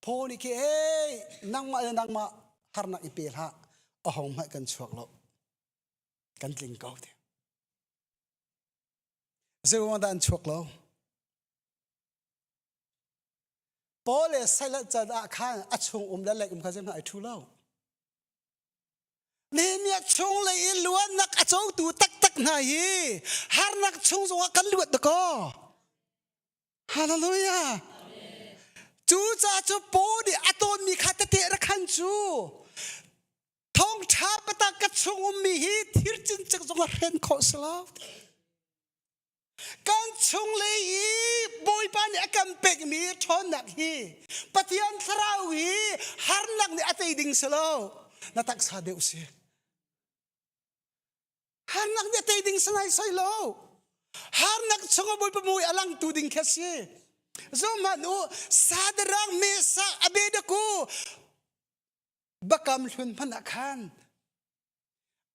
Thaw nih khi hey nangmah le nangmah harnak i pe hlah a hong hmanh kan chuak lo. Kan tling ko ti. Zeiruang dah an chuak lo? Paul le Silas can ah khan a chung um le leng um kha zeihmanh ai ṭhu lo. Nehemiah chung lei i luatnak a cotu taktak hna hi harnak chung zongah kan luat dakaw. Hallelujah. Cu ca cu Paul nih a tawnmi kha tete rak khan cu thawngṭha patak ka chung ummi hi thir cincik zong a hren khawh si lo. Kan chunglei i Bawipa nih a kan pekmi ṭhawnnak hi Pathian thlarau hi harnak nih a tei ding si lo. Na taksa deuh si. Harnak nih a tei ding si lai soi lo. Harnak chungah Bawipa mui a langtu ding kha si. Zohhmanh u, Sadarang, Mesak, Abednego, Bakam hlun hmanh ah khan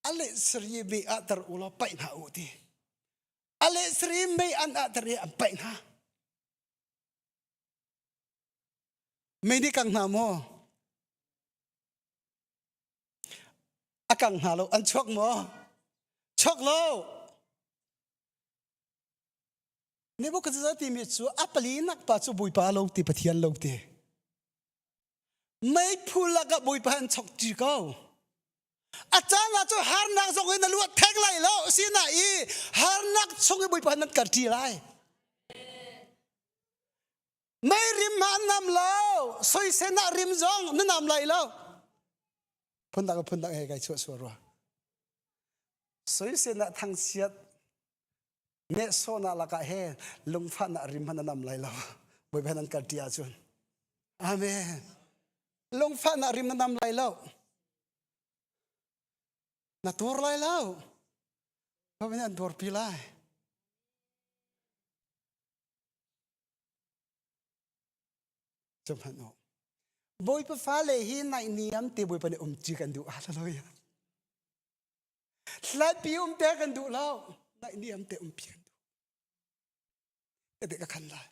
a leh sari mei ah tar u law paih hna u ti a leh sari mei an ah tar i an paih hna mei nih kang hna maw a kang hna lo an chuak maw chuak lo Nebuchadnezzar timi cu a palinak pa cu Bawipa lo ti Pathian lo ti Meiphu lakah Bawipa an chok ṭi ko. A caan ah cu harnak zong in na luat theng lai lo sina i harnak chung i Bawipa nan kar ṭi lai. Mei rim ma an nam lo, soisen ah rim zong na nam lai lo. Phundang phundang he kai chuah sual rua. Soisen ah thangchiat nehsawhnak lakah he lungfahnak rim hmanh a nam lai lo. Bawipa nan kal ṭi ahcun. Amen. Lungfahnak rim na nam lai lo. Na tur lai lo. Bawipa nih an tuarpi lai. Cuhmanh u. Bawipa fale hi naihniam te Bawipa nih umṭi kan duh. Hallelujah. Hlatpi um te kan duh lo. Naihniam te umpi kan duh. Ka ka khan lai.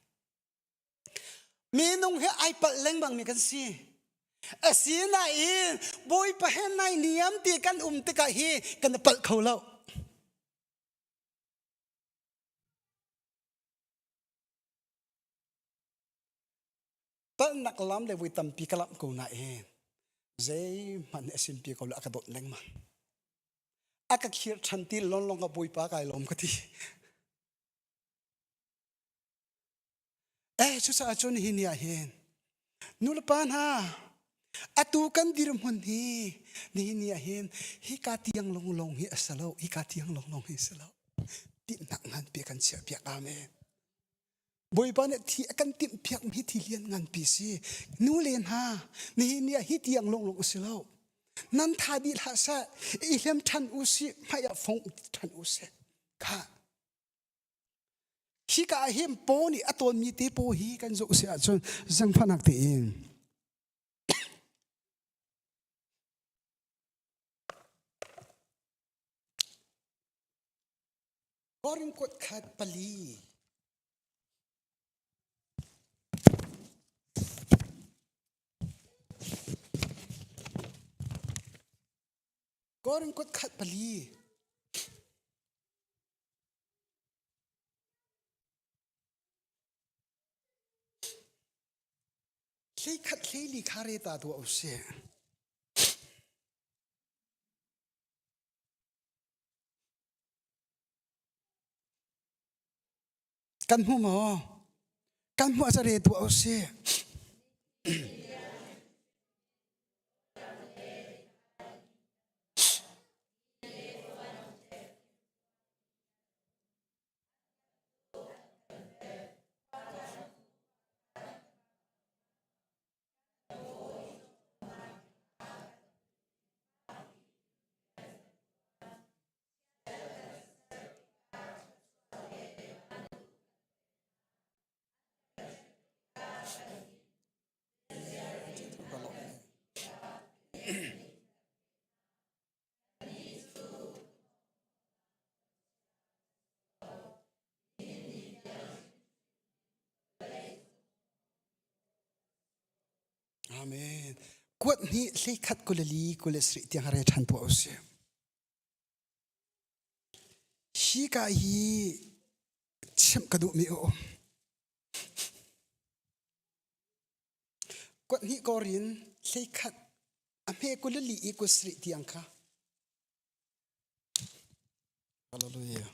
Minung hi ai palh lengmang mi kan si. Asinain Bawipa he naihniam ti kan um tikah hi kan i palh kho lo. Palhnak lam le voi tampi ka lamh ko nain zeihmanh nih a sinpi ko lo a ka dawt lengmang. A ka khirh ṭhan ti lawnglawng ka Bawipa kai lawm ka ti. Eh cucaah cun hi ni ah hin nulepa hna atu kan dirhmun hi nihin ni ah hin hika tiang longlong hi a si lo hika tiang longlong hi a si lo tinhnak nganpi kan chiah piak amen. Bawipa nih thi a kan timh piak mi thi lian nganpi si. Nu le hna, nihin ni ah hi tiang lawnglawng a si lo. Nan tha dih hlah seh, i hlem ṭhan u sih, hmai ah fong ṭhan u sih. Kha. Hika ah hin paw nih a tawnmi te paw hi kan zoh si ahcun zangfahnak tein Korin kuat khat pali. Korin kuat khat pali. Hleikhat hleili kha re ta tuah usih. Kan hmu maw? Kan hmuh ah re tuah usih. Amen. Kuat hnih hleikhat kulali kulesri tiang re ṭhan tuah usih. Hi ka hi chimh ka duhmi a um. Kuat hnih korin hleikhat a hme kulali i kusri tiang kha. Hallelujah.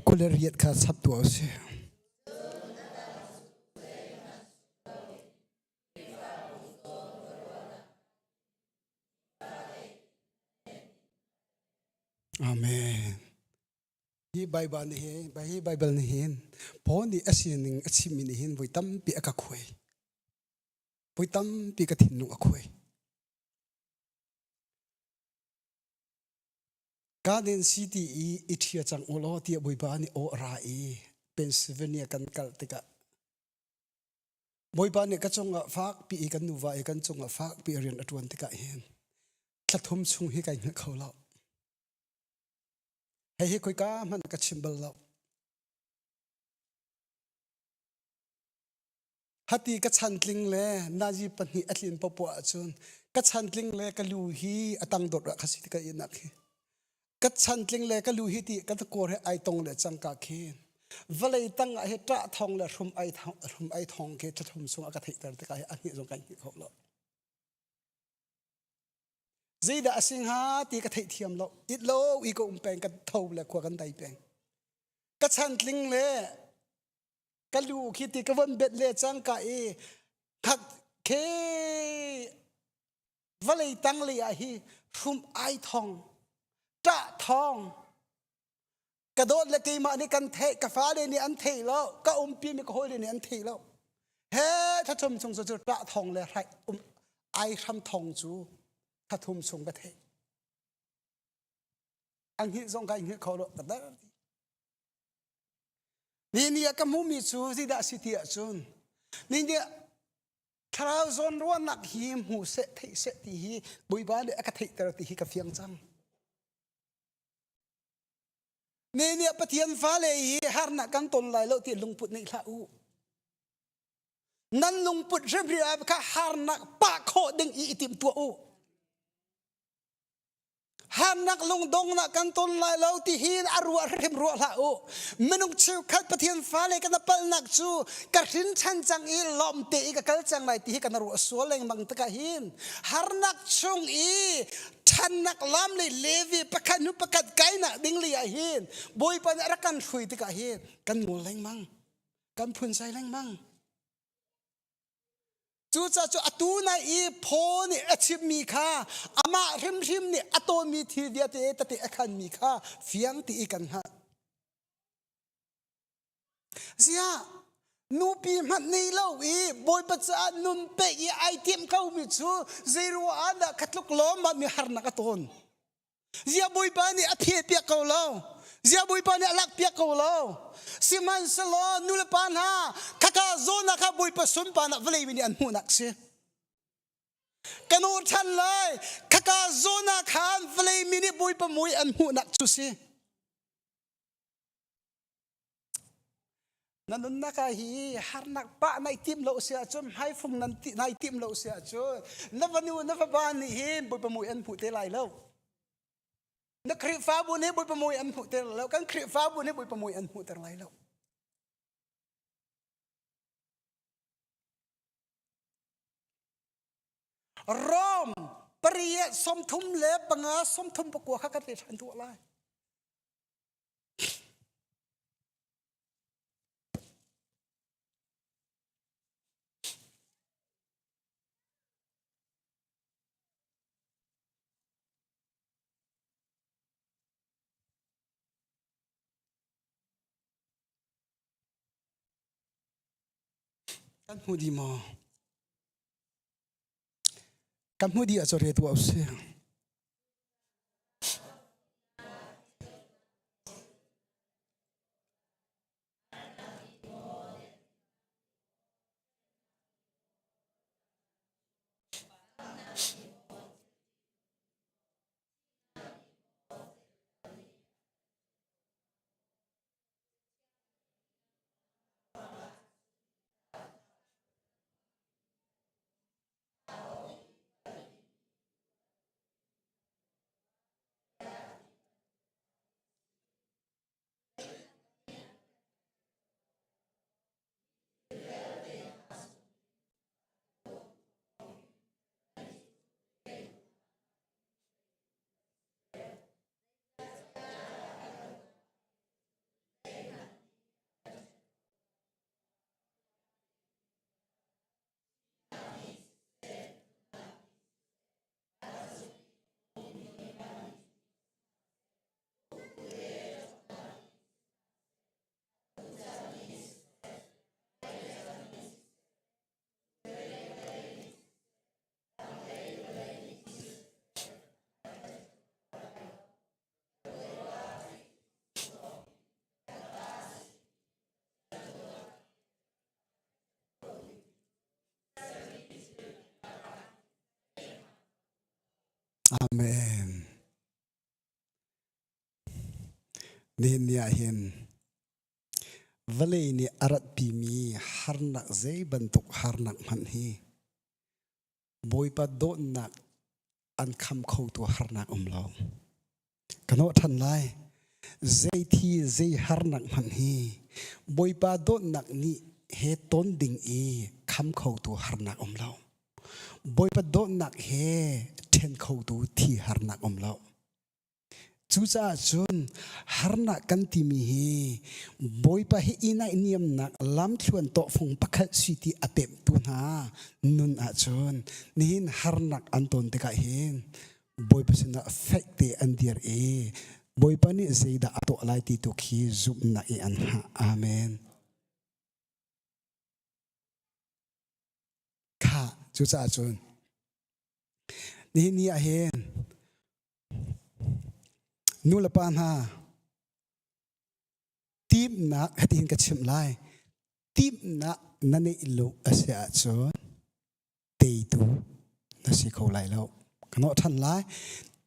Kul le riat kha chap tuah usih. Amen. Hi Bible nih hin, hi Bible nih hin, Paul nih a sining a chimmi nih hin voi tampi a ka khuai. Voi tampi ka thinlung a khuai. Garden City i i ṭhia cang u law tiah Bawipa nih aw a ra i Pennsylvania kan kal tikah Bawipa nih ka cungah fakpi i kan nuva i kan cungah fakpi rian a ṭuan tikah hin thla thum chung hi kai hngilh kho lo. Hihi khoika hmanh ka chim bal lo. Hati ka chantling le nazi pahnih a tlin popoh ahcun ka chantling le ka lu hi a tang dot ah kha si ka inak hi. Ka chantling le ka lu hi ti ka kawr he ai tong le cangka khin vawlei tang ah hi ṭah thong le hrum ai thong hrum ai thong khi thathum sung a ka theihter tikah hi a hnih zong kan hnih kho lo. Zeidah a si hnga ti ka theihthiam lo. It lo i ka um peng ka tho le khua kan dai peng. Ka chantling le ka lu khi ti ka von bet le cangka i khak khe. Vawlei tanglei ah hi hrum ai thong, ṭah thong, ka dawt le keimah nih kan theih, ka fale nih an theih lo, ka umpi mi ka hawile nih an theih lo. He thlathum chung cu cu ṭah thong le hrai um ai hram thong cu thlathum chung ka theih. Ang hngilh zong kai hngilh kho lo ka dar. Ni ni ah ka hmuhmi cu zeidah a si ti ahcun ni ni ah thlarau zawn ruahnak hi hmu seh theih seh ti hi Bawipa nih a ka theihter ti hi ka fiang cang. Ni ni ah Pathian fale hi harnak kan ton lai lo ti lungput neih hlah u. Nan lungput hrimhrim ah kha harnak pah khawh ding i i tim tuah u. Harnak lungdongnak kan ton lai lo ti hi a ruah hrim ruah hlah u. Minung cheukhat Pathian fale kan palnak cu ka hrin ṭhan cang i lawm te i ka kal cang lai ti hi kan ruah sual lengmang tikah hin harnak chung i ṭhannak lam le Levi pakhat hnu pakhat kainak ding li ah hin Bawipa nih a rak kan hrui tikah hin kan ngol lengmang kan phunsai lengmang. Cucaah cu atu nai i phaw nih a chimmi kha amah hrimhrim nih a tawnmi thil vialte tete a khanmi kha fiang ti i kan hngalh. Ziah nupi hmanh nei lo i Bawipa caah nun pek i ai tim komi cu zeiruah ah dah kha tluk lawm ah mi harnak a tawn. Ziah Bawipa nih a pheh piak ko lo. Ziah Bawipa nih a lak piak ko lo. Sihmanhsehlaw nu le pa hna khaka zawn ah kha Bawipa sunparnak vawlei mi nih an hmuhnak si. Ka nawr ṭhan lai. Khaka zawn ah khan vawlei mi nih Bawipa mui an hmuhnak cu si. Na nunnak ah hi harnak pah nai tim lo si ahcun hmaifung nan nai tim lo si ahcun na fanu na fapa nih hin Bawipa mui an hmuh te lai lo. Na Khrihfabu nih Bawipa mui an hmuh ter lo. Kan Khrihfabu nih Bawipa mui an hmuh ter lai lo. Rom pariat 35 39 kha kan le ṭhan tuah lai. Kan hmu dih maw? Kan hmuh dih ahcun re tuah usih. Amen. Nihin ni ah hin vawlei nih a ratpimi harnak zei bantuk harnak hmanh hi Bawipa dawtnak an kham khotu harnak um lo. Ka nawh ṭhan lai. Zei thi zei harnak hmanh hi Bawipa dawtnak nih he ton ding i kham khotu harnak um lo. Bawipa dawtnak he ṭhen khotu thi harnak um lo. Cucaah cun harnak kan timi hi Bawipa hi i naihniamnak lamthluan tawhfung pakhat si ti a pemhtu hna nun ahcun nihin harnak an ton tikah hin Bawipa sinah fek te an dir i Bawipa nih zeidah a tuah lai ti tu khi zumhnak i an hngah. Amen. Kha cucaah cun nihin ni ah hin nu le pa hna timnak hitihin ka chimh lai timnak na neih lo a si ahcun teitu na si kho lai lo ka nawh ṭhan lai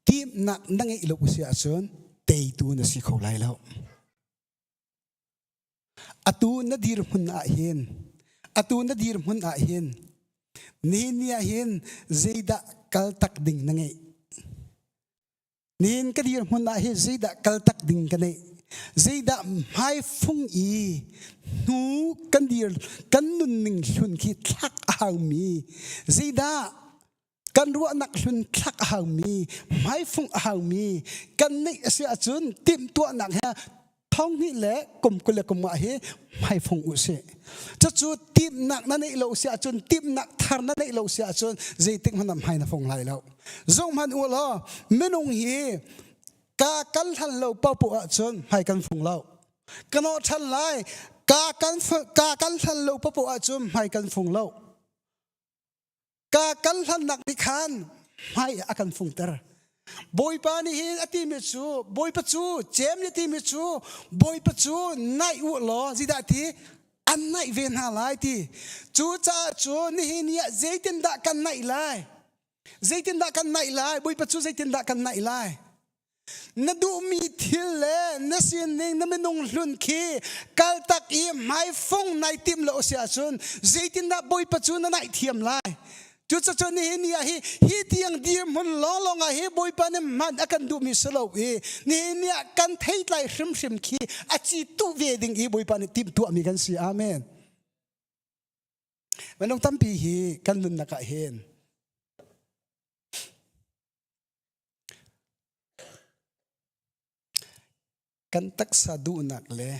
timnak na ngeih lo a si ahcun teitu na si kho lai lo Atu na dirhmun ah hin atu na dirhmun ah hin nihin ni ah hin zeidah kaltak ding na ngeih? Nihin ka dirhmun ah hin zeidah kaltak ding ka neih? Zeidah hmaifung i hnu kan dir kan nunning hlun khi thlak a haumi zeidah kan ruahnak hlun thlak a haumi hmaifung a haumi kan neih a si ahcun timhtuahnak he thonghnih le kum 20 le kum nga hi hmaifung u sih cucu timhnak na neih lo si ahcun timhnak thar na neih lo si ahcun zeitik hmanh ah hmai na fung lai lo zung hmanh u law minung hi ka kan hlan lo paohpaoh ahcun hmai kan fung lo ka nawh ṭhan lai ka kan ka kan hlan lo paohpaoh ahcun hmai kan fung lo Ka kal hlannak nih khan hmai a kan fungter. Bawipa nih hin a timi cu Bawipa cu Jem nih timi cu Bawipa cu naih u law zidah ti an naih ve hna lai ti. Cucaah cu nihin ni ah zeitindah kan naih lai? Zeitindah kan naih lai? Bawipa cu zeitindah kan naih lai? Na duhmi thil le na sining na minung hlun khi kaltak i hmaifung nai timh lo si ahcun zeitindah Bawipa cu na naih thiam lai? Cucaah nihin ni ah hi hi tiang dirhmun lawnglawng ah hi Bawipa nih hman a kan duhmi si lo i nihin ni ah kan theitlai hrimhrim khi a ci tuh ve ding i Bawipa nih timhtuahmi kan si. Amen. Minung tampi hi kan nunnak ah hin Kan taksa duhnak le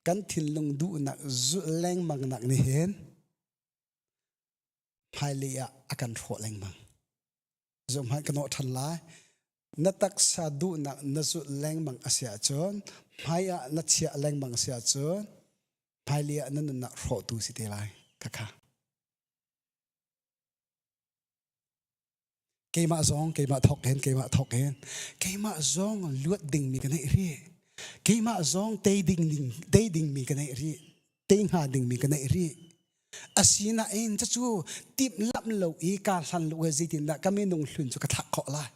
kan thinlung duhnak zulh lengmangnak nih hin hmailei ah a kan hrawh lengmang. Zohhmanh ka nawh ṭhan lai. Na taksa duhnak na zulh lengmang a si ahcun hmai ah na chiah lengmang a si ahcun hmailei ah na nunnak hrawhtu si te lai. Khakha. Keimah zong keimah thawk hin keimah thawk hin keimah zong luat dingmi ka neih rih. Keimah zong tei ding ding tei dingmi ka neih rih. Tei hnga dingmi ka neih rih. Asinain cucu timhlamh lo i kaa hlan lo i zeitindah ka minung hlun cu ka thlak khawh lai.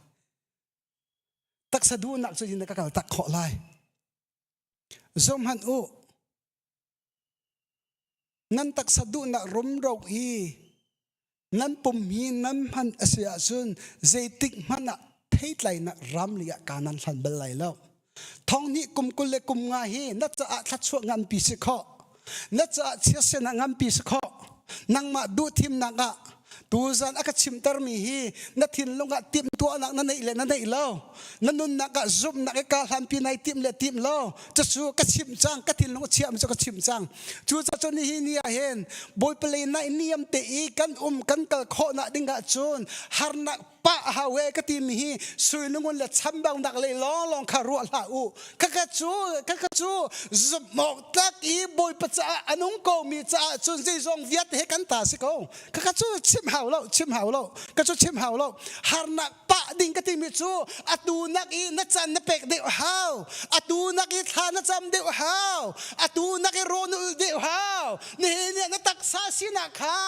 Taksa duhnak cu zeitindah ka kal tak khawh lai. Zohhmanh u, Nan taksa duhnak rumro i nan pum hi nan hman a si ahcun zeitik hmanh ah theitlainak ramli ah ka nan hlan bal lai lo. Thong hnih kum 20 le kum nga hi na caah thluachuah nganpi si khawh. Na caah chiatsenah nganpi si khawh. Nangmah duhthimnak ah tuzan a ka chimtermi hi na thinlung ah timhtuahnak na neih le na neih lo na nunnak ah zumhnak i kaa hlanpi nai timh le timh lo cucu ka chimh cang ka thinlung a chiahmi cu ka chimh cang cucaah cun nihi ni ah hin Bawipa lei naih niam te i kan um kan kal khawhnak ding ah cun harnak pah a hau e ka timi hi sui lungun le chambaunak lei lawnglawng kha ruah hlah u khakha cu khakha cu zumhawk tlak i bawipa caah a nung komi caah cun zeizong vialte he kan ta si ko khakha cu chim hau lo chim hau lo ka cu chim hau lo harnak pah ding ka timi cu atu nak i na can na pek deuh hau atu nak i thla na cam deuh hau atu nak i rawn ul deuh hau nihin ni na taksa sinak kha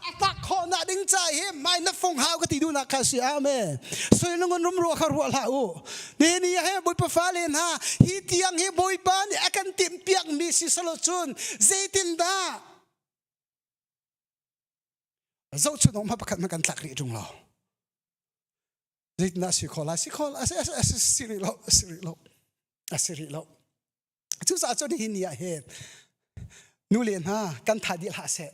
a tak khawhnak ding ca hi mai na fung hau ka ti duhnak kha si amen suilungun rumrua kha ruah hlah u ni ni he bawipa fale hna hi tiang hi bawipa nih a kan timh piak mi si salo cun zeitindah zohchun awk pakhat hmanh kan tlak rih ṭung lo zeitindah si kho lai si kho lai si rih lo si rih lo a si rih lo Cucaah cun hi ni ah hin nu le hna kan tha dih hlah seh.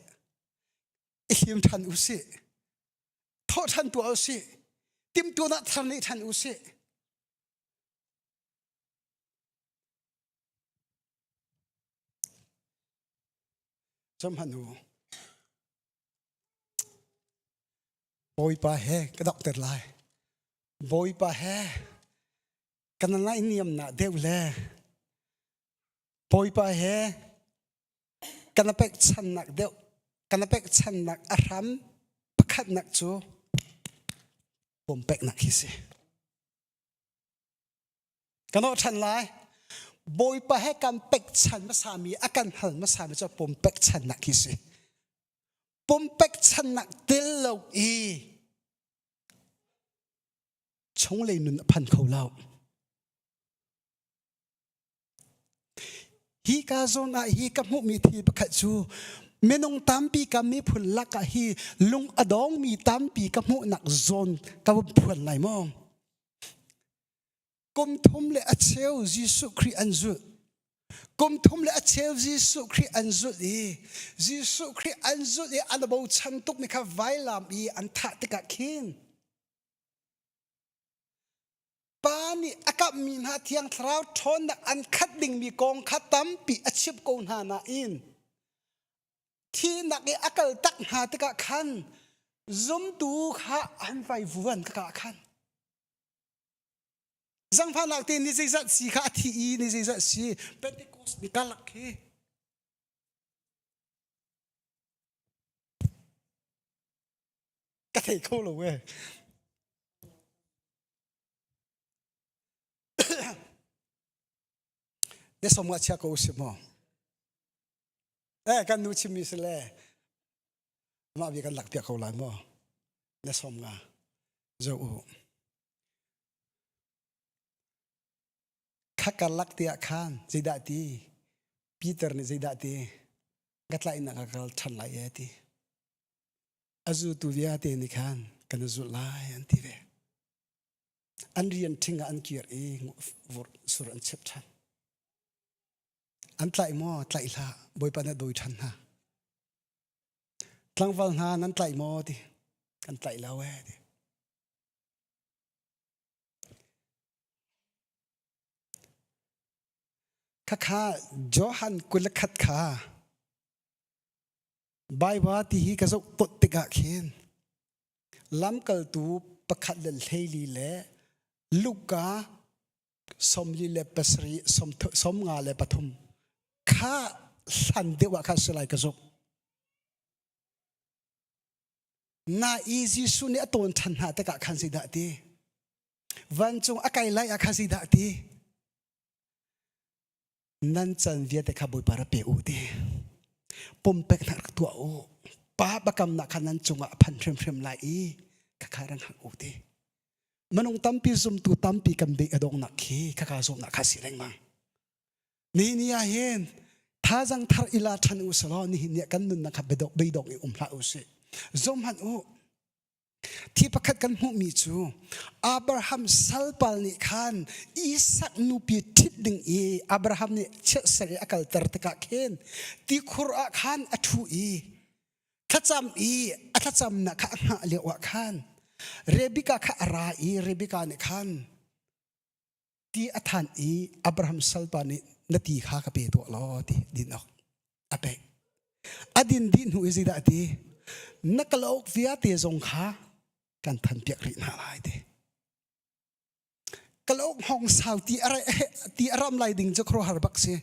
I him ṭhan u sih. Thawh ṭhan tuah u sih. Timhtuahnak thar nei ṭhan u sih. Cam hanu. Bawipa he ka dokter lai. Bawipa he kan nai niam na deuh le Bawipa he kan pek channak deuh kan pek channak a hram pakhatnak cu pumpeknak hi si. Kan awh ṭhan lai. Bawipa he kan pekchan hmasami a kan hal hmasami cu pumpekchannak hi si. Pumpekchannak tel lo i chunglei nun a phan kho lo. Hi ka zawn ah hi ka hmuhmi thil pakhat cu minung tampi ka miphun lakah hi lung a dawngmi tampi ka hmuhnak zawn ka vun phuan lai maw? Kum thum le a cheu Jesuh Khrih an zulh. Kum thum le a cheu Jesuh Khrih an zulh i Jesuh Khrih an zulh i an bochan tukmi kha vailam i an thah tikah khin Pa nih a kamhmi hna Thiang Thlarau ṭhawnnak an khat dingmi kong kha tampi a chimh ko hna nain thihnak i a kal tak hna tikah khan zumtu kha an vaivuan kaka khan zangfahnak te ni zeizat si kha a thi i ni zeizat si Pentecost ni karlak khi ka thei kho lo e Na som ah chia ko si maw? Eh kan nu chimmi si le mah bia kan lak piak ko lai maw? Na som nga zo u. Kha ka lak tiah khan zeidah ti? Peter nih zeidah ti? Ka tlaihnak ka kal ṭhan lai e ti. A zultu vialte nih khan kan i zulh lai an ti ve. An rian ṭhing ah an kir i sur an chep ṭhan. An tlaih maw? Tlaih hlah. Bawipa nih a dawi ṭhan hna. Tlangval hna nan tlaih maw ti. Kan tlaih lo ee ti. Khakha Johan 21 kha Baibal ti hi ka zoh tot tikah khin lamkaltu pakhat le hleili le Luka 47 53 kha hlan deuh ah khan si lai ka zumh. Na i Jesuh nih a tawn ṭhan hna tikah khan zeidah ti? Vancung a kai lai ah khan zeidah ti? Nan can vialte kha Bawipa ra pe u ti pumpek hna rak tuah u pa biakamnak kha nan cungah a phan hrimhrim lai i khakha rang hang u ti minung tampi zumtu tampi kan beh a donghnak khi khakha zumnak kha si lengmang ni ni ah hin thazang thar ila ṭhan u selaw nihin ni ah kan nunnak kha beidong i um hlah u sih zum hmanh u Thi pakhat kan hmuhmi cu Abraham salpal nih khan Isak nupi ṭhit ding i Abraham nih chiatser i a kalter tikah khin tikhur ah khan a ṭhu i thlacam i a thlacamnak kha a hngah lio ah khan Rebekah kha a ra i Rebekah nih khan ti a than i Abraham salpa nih na ti kha ka pe tuah law ti din awk a pek. A din dih hnu i zeidah a ti? Na kalauk vialte zong kha kan than piak rih hna lai ti. Kalauk hngawng sau ti a ti a ram lai ding cu khuaruahhar bak si.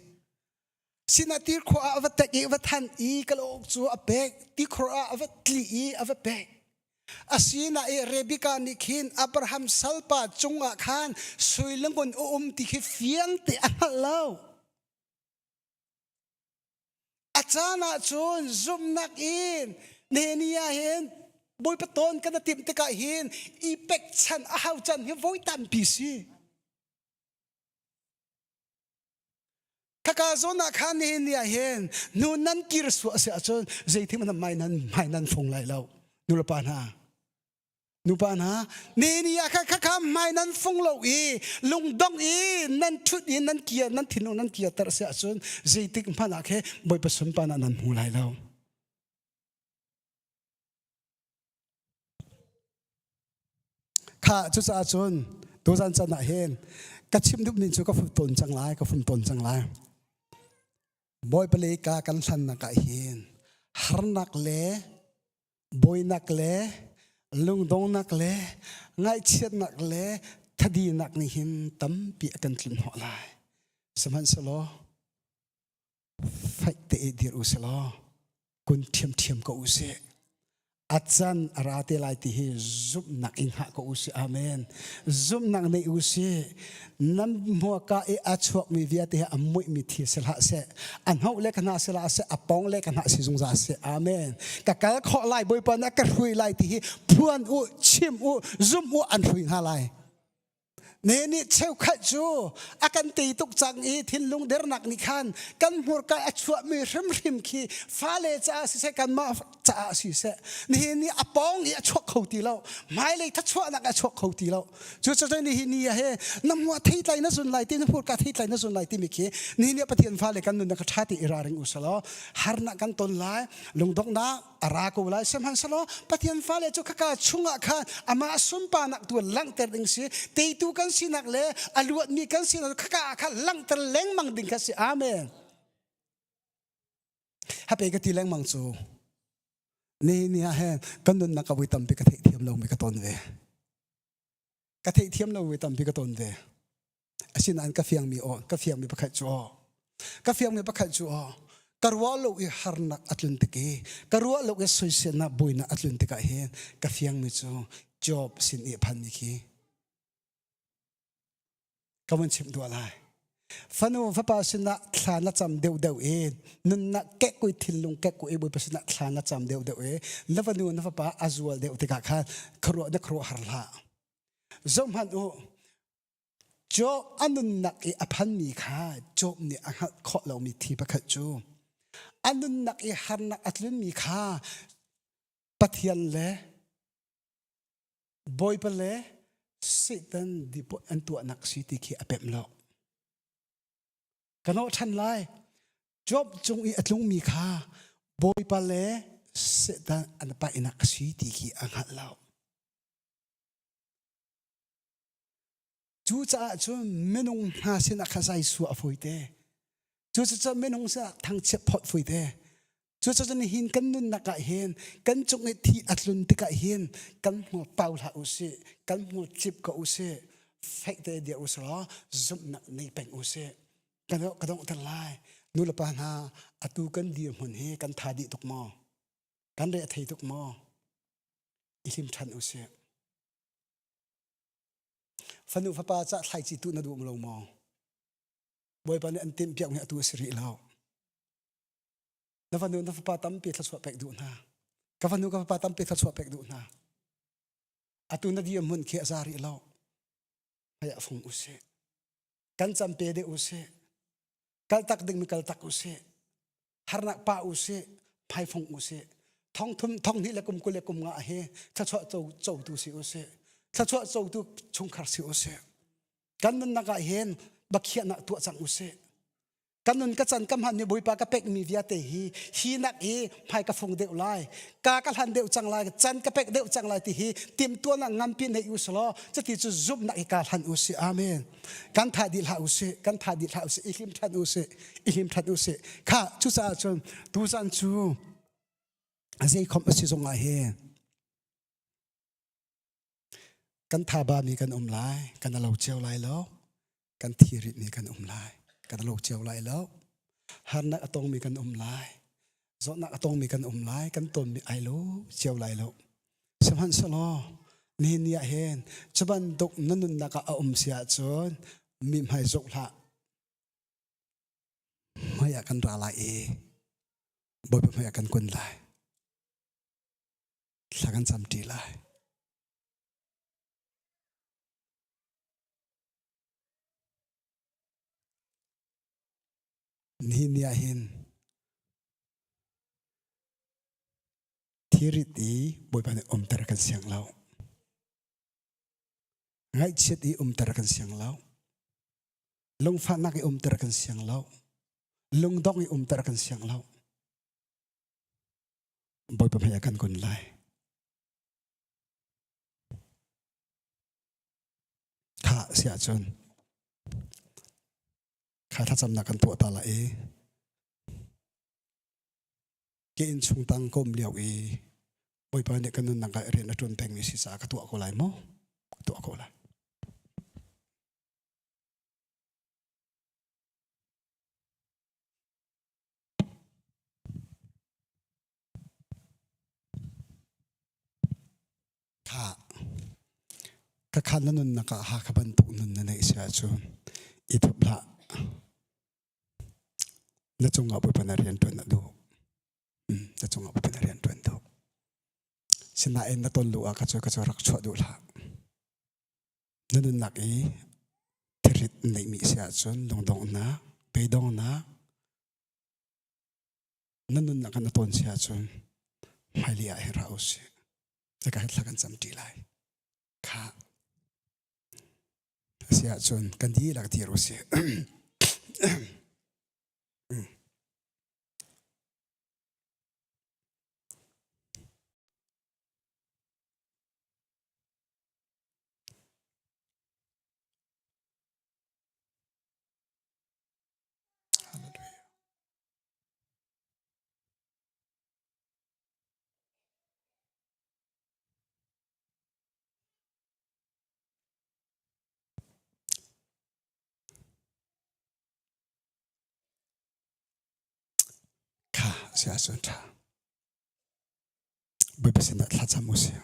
Sinah tirkhua ah a va tek i a va than i kalauk cu a pek. Tikhor ah a va tli i a va pek. Asina i Rebekah nih khin Abraham salpa cungah khan sui le ngun a um ti khi fiang te a hngalh lo. A caan ah cun zumhnak in Nehemiah hin Bawipa tawn kan timh tikah hin i pekchanh a hau can hi voi tampi si. Khaka zawn ah khan nihin ni ah hin nu nan kir suah a si ahcun zeithim nan mai nan hmai nan fung lai lo nulepa hna nupa hna nihin ni ah khan khaka hmai nan fung lo i lungdong i nan ṭhut i nan kia nan thinlung nan kia ter a si ahcun zeitik hmanh ah khe Bawipa sunparnak nan hmu lai lo. Kha cucaah cun tuzan can ah hin ka chim duh ning cu ka fum tawn cang lai ka fum tawn cang lai. Bawipa lei ka kan hlannak ah hin. Harnak le buainak le lungdongnak le ngaihchiatnak le thadinak nih hin tampi a kan tlun hnawh lai. Sihmanhsehlaw faih te i dir u selaw kun ṭhiamṭhiam ko u sih. A can a ra te lai ti hi zumhnak in hngah ko u sih. Amen. Zumhnak nei u sih. Nan hmuaka i a chuakmi vialte hi a muihmi thil si hlah seh. A hnoh le ka hna si hlah seh, a pong le ka hna si zungzal seh. Amen. Ka kal khawh lai, Bawipa nih a ka hrui lai ti hi phuan u, chim u, zum u, an hrui hna lai. Ne nih cheukhat cu a kan tei tuk cang i thinlung dernak nih khan kan hmurka a chuahmi hrimhrim khi fale caah siseh kanmah caah siseh nihin ni a pawng i a chuak kho ti lo hmailei thachuahnak a chuak kho ti lo cucaah nihin ni ah he na hmuah theitlai na zun lai ti na hmurka theitlai na zun lai timi khi nihin ni Pathian fale kan nunnak kha ṭha te i ralring u selaw harnak kan ton lai lungdonghnak a ra ko lai sihmanhsehlaw Pathian fale cu khaka chungah khan amah sunparnak tu langhter ding si teitu kan sinak le a luatmi kan sinak khaka ah khan langhter lengmang ding kha si amen hape ka ti lengmang cu ni ni ah hen kan nunnak ka vui tampi ka theih thiam lo mi ka ton ve ka theih thiam lo mi tampi ka ton ve asinain ka fiangmi aw ka fiangmi pakhat cu aw ka fiangmi pakhat cu aw ka ruah lo i harnak a tlun tik i ka ruah lo i soiselnak buainak a tlun tikah hin ka fiangmi cu Job sin i phanmi khi ka vun chimh duah lai fanu fapa sinah thla na cam deuh deuh i nunnak kekkui thinlung kekkui bawipa sinah thla na cam deuh deuh i na fanu na fapa a zual deuh tikah khan khuaruah na khuaruah har hlah zohhmanh u Job a nunnak i a phanmi kha Job nih a hngalh khawh lomi thi pakhat cu a nunnak i harnak a tlunmi kha Pathian le Bawipa le Satan an tuahnak si ti khi a pemh lo. Ka nawh ṭhan lai. Job cung i a tlungmi kha Bawipa le Satan an paihnak si ti khi a hngalh lo. Cucaah cun minung hna sinah kha zai su a fawi te. Cucaah minung sinah thangchiat phawt fawi te. Cucaah nihin kan nunnak ah hin kan cung i thi a tlun tikah hin kan hmur pau hlah u sih, kan hmur cip ko u sih, fek te dia u sih law zumhnak nei peng u sih. Ka dongh ka donghter lai. Nu le pa hna atu kan dirhmun hi kan tha dih tuk maw? Kan re a thei tuk maw? I hlim ṭhan u sih. Fanu fapa cah thlaici tuh na duh lo maw? Bawipa nih an timhpiak mi atu a si rih lo. Na fanu na fapa tampi thluachuah pek duh hna. Ka fanu ka fapa tampi thluachuah pek duh hna. Atu na dir hmun khi a za rih lo. Hmai ah fung usih. Kan cam pe deuh usih. Kaltak ding mi kaltak usih. Harnak pa usih. Phaifung usih. Thong thum thong hnih le kum 20 le kum nga hi thluachuah co cotu si usih. Thluachuah cotu chungkhar si usih. Kan nunnak ah hin bakhiahnak tuah cang usih. Ka nun ka can ka hman mi Bawipa ka pek mi vialte hi hi nak hi hmai ka fung deuh lai ka ka hlan deuh cang lai can ka pek deuh cang lai ti hi timtuanak nganpi nei u selaw cuti cu zumhnak hi ka hlan u si amen kan tha dih hlah u si kan tha dih hlah u si i hlim than u si i hlim than u si kha cucaah cun tuzan cu zei khom a si zong ah hi Kan thaba mi kan um lai, kan alo cio lai lo. Kan thi mi kan um lai, kan alo cio lai lo. Harnak a tongmi kan um lai, zawtnak a tongmi kan um lai, kan tonmi ai lo cio lai lo. Sihmanhsehlaw nihin ni ah hin cu bantuk na nunnak ah a um si ahcun mi hmai zoh hlah. Hmai ah kan ra lai i Bawipa hmai ah kan kun lai. Thla kan cam ṭi lai. Nihin ni ah hin thirit i Bawipa nih umter kan siang lo. Ngaihchiat i umter kan siang lo. Lungfahnak i umter kan siang lo. Lungdong i umter kan siang lo. Bawipa hmai ah kan kun lai. Kha si ahcun kha thlacamnak kan tuah ta lai i. Ke inn chung tang ka um lio i Bawipa nih ka nunnak ah rian a ṭuan pengmi si caah ka tuah ko lai maw? Ka tuah ko lai. Kha ka khan na nunnak ah Hakha bantuk nun na neih si ahcun i thup hlah. Na cungah Bawipa na rian ṭuan a duh. Na cungah Bawipa na rian ṭuan duh. Sinain na ton lu ah ka cu ka cu rak chuah duh hlah. Na nunnak i thilrit neihmi si ahcun lungdonghnak, beidonghnak, na nunnak ah na tawn si ahcun hmailei ah hin ra u sih. Ka thla kan cam ṭi lai. Kha a si ahcun kan dihlak dir u sih. Hallelujah. Kha si ahcun ṭha. Bawipa sinah thlacam u sih.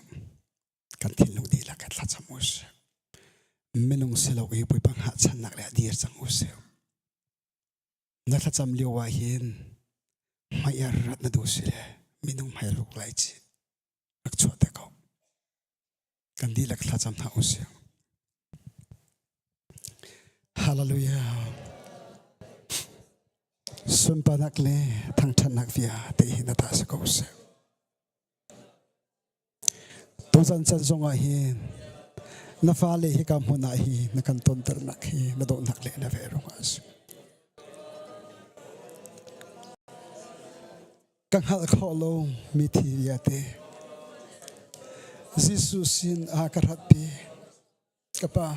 Kan thinlung dihlak in thlacam u sih. Minung si lo i Bawipa hngahchannak le dir cang u sih. Na thlacam lio ah hin hmai rat na duh si le minung hmai ruk lai ci rak chuah te ko. Kan dihlak thlacam hna u sih. Hallelujah. Sunparnak le thangṭhatnak vialte hi na ta si ko seh. Tuzan chan zongah hin na fale hika hmun ah hi na kan tonternak hi na dawhnak le na ve ruangah a si. Ka hngalh khawh lo mi thi vialte Jesuh sin ah ka ratpi ka pa.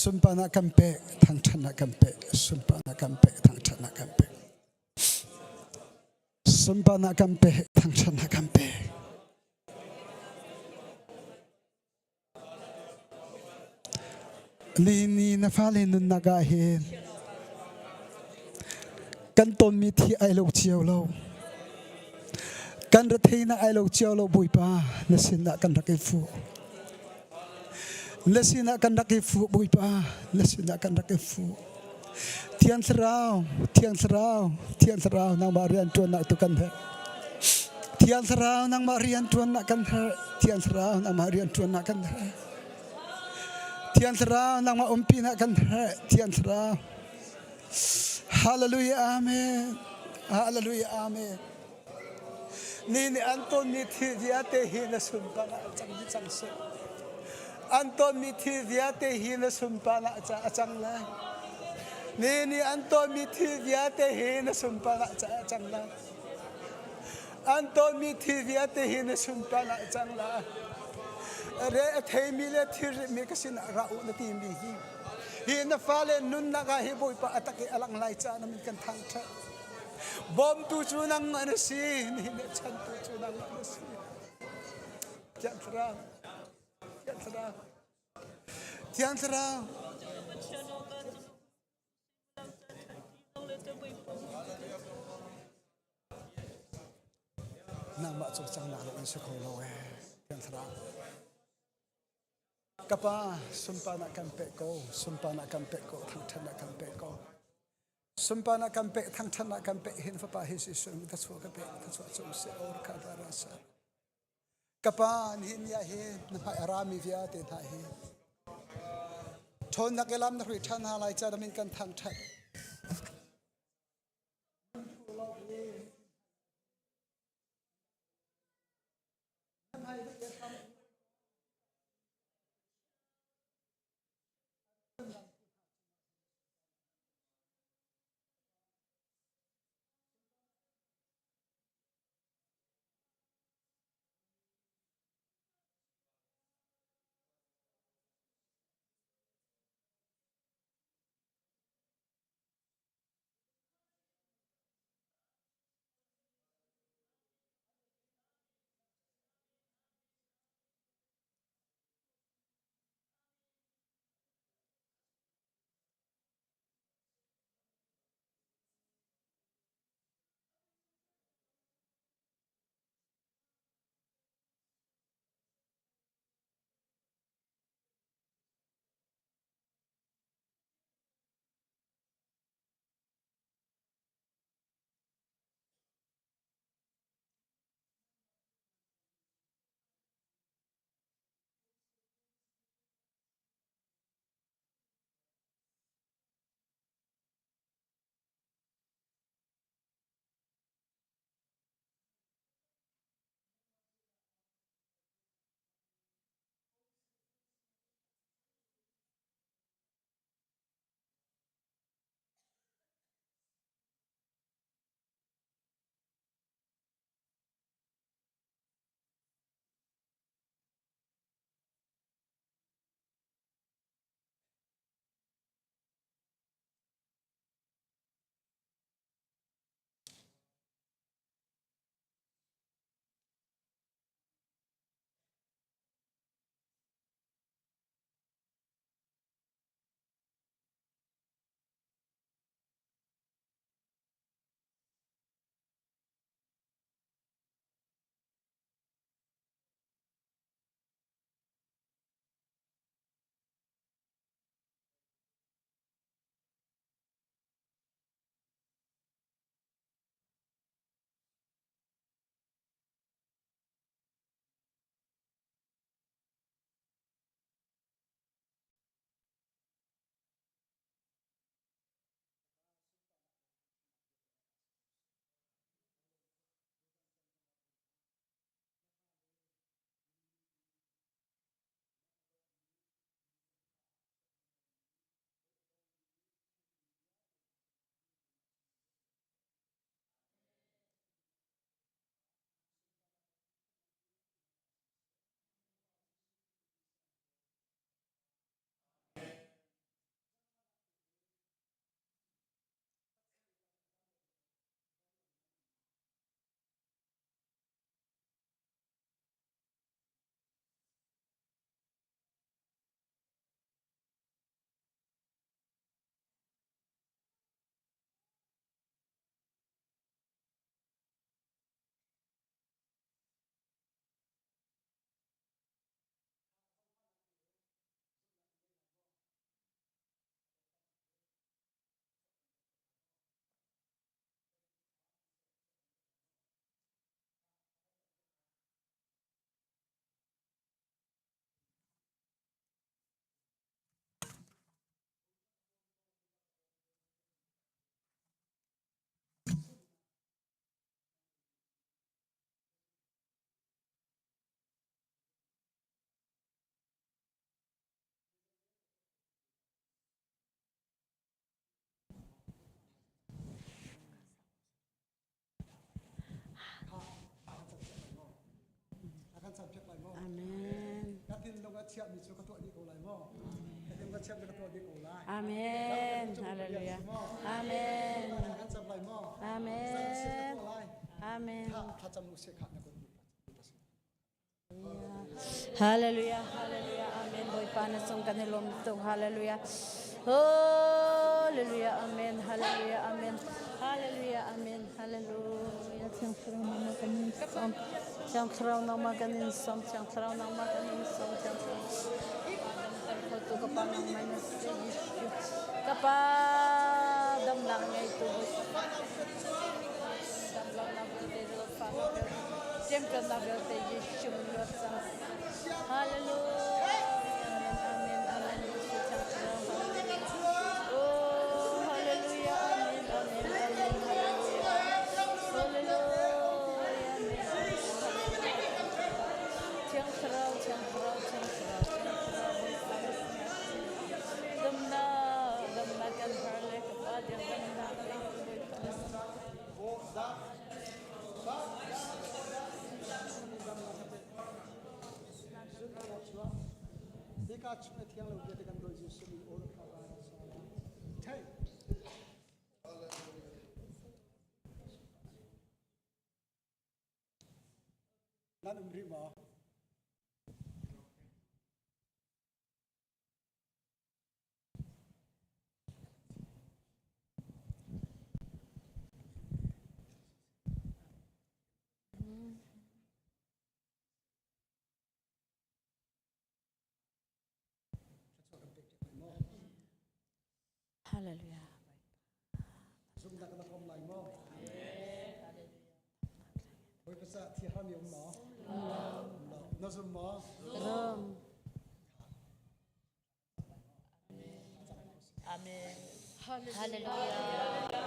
Sunparnak kan pek, thangṭhatnak kan pek, sunparnak kan pek, thangṭhatnak kan pek. Sunparnak kan pek, thangṭhatnak kan pek. Ni ni na fale nunnak ah hin kan tonmi thi ai lo cio lo. Kan retheinak ai lo cio lo Bawipa na sinah kan rak i fuh. Na sinah kan rak i fuh Bawipa, na sinah kan rak i fuh. Thiang Thlarau, Thiang Thlarau, Thiang Thlarau, nangmah rian ṭuannak tu kan herh. Thiang Thlarau, nangmah rian ṭuannak kan herh. Thiang Thlarau, nangmah rian ṭuannak kan herh. Thiang Thlarau, nangmah umpinak kan herh. Thiang Thlarau. Hallelujah, Amen. Hallelujah, Amen. Ni nih an tonmi thil vialte hi na sunparnak a cang dih cang seh. An tonmi thil vialte hi na sunparnak a cang lai. Ni nih an tonmi thil vialte hi na sunparnak a cang lai. An tonmi thil vialte hi na sunparnak a cang lai. Re a theimi le thilritmi ka sinah ra u na timi hi hi na fale nunnak ah hi Bawipa a tak i a lang lai caah na min kan thangṭhat. Bawmtu cu nangmah na si, nihin ah chantu cu nangmah na si. Thiang Thlarau, Thiang Thlarau, Thiang Thlarau. Nangmah cawlcanghnak lo in si kho lo ee, Thiang Thlarau. Ka pa, sunparnak kan pek ko, sunparnak kan pek ko, thangṭhatnak kan pek ko. Sunparnak kan pek, thangṭhatnak kan pek, hin fapa hi Jesuh ka chuah ka pek, ka chuah cung seh, or kha da ra sa. Ka pa, nihin ni ah hin na hmai a rami vialte hna hi ṭhawnnak i lam na hrui ṭhan hna lai ca na min kan thangṭhat. Amen. Ka thinlung a chiahmi cu ka tuah dih ko lai maw? Ka thinlung a chiahmi ka tuah dih ko lai. Amen. Hallelujah. Amen. Kan cam lai maw? Amen. Amen. Thlacam u sih kha na kut. Hallelujah, hallelujah, amen. Bawipa na cung kan i lawm tuk. Hallelujah. Hallelujah, amen. Hallelujah, amen. Hallelujah, amen. Hallelujah. Thiang Thlarau nangmah kan in sawm. Thiang Thlarau nangmah kan in sawm. Thiang Thlarau nangmah kan in sawm. Thiang Thlarau tu ka pa nangmah na si Jesuh. Ka pa damnak ngeitu Bawipa. Damlonak vialte zawtfahnak vialte Ṭemṭannak vialte Jesuh min luat cang. Hallelujah. Amen. Amen. Amen. Jesuh thiang thlarau. Oh, hallelujah. Amen. Amen. Amen. Hallelujah. Hallelujah. Amen. Thiang thlarau, thiang thlarau, thiang thlarau, thiang thlarau, Bawipa na sinah Damnak, damnak kan har le ka pa tiang damnak pe Bawipa na sinah. Hika chung a thiang lo bia te kan dawi Jesuh min aw kha ba Thei. Nan um rih maw? Hallelujah. Zumnak na pom lai maw? Bawipa ca thi hram um maw? Na zum maw? Zum. Amen. Hallelujah. Hallelujah.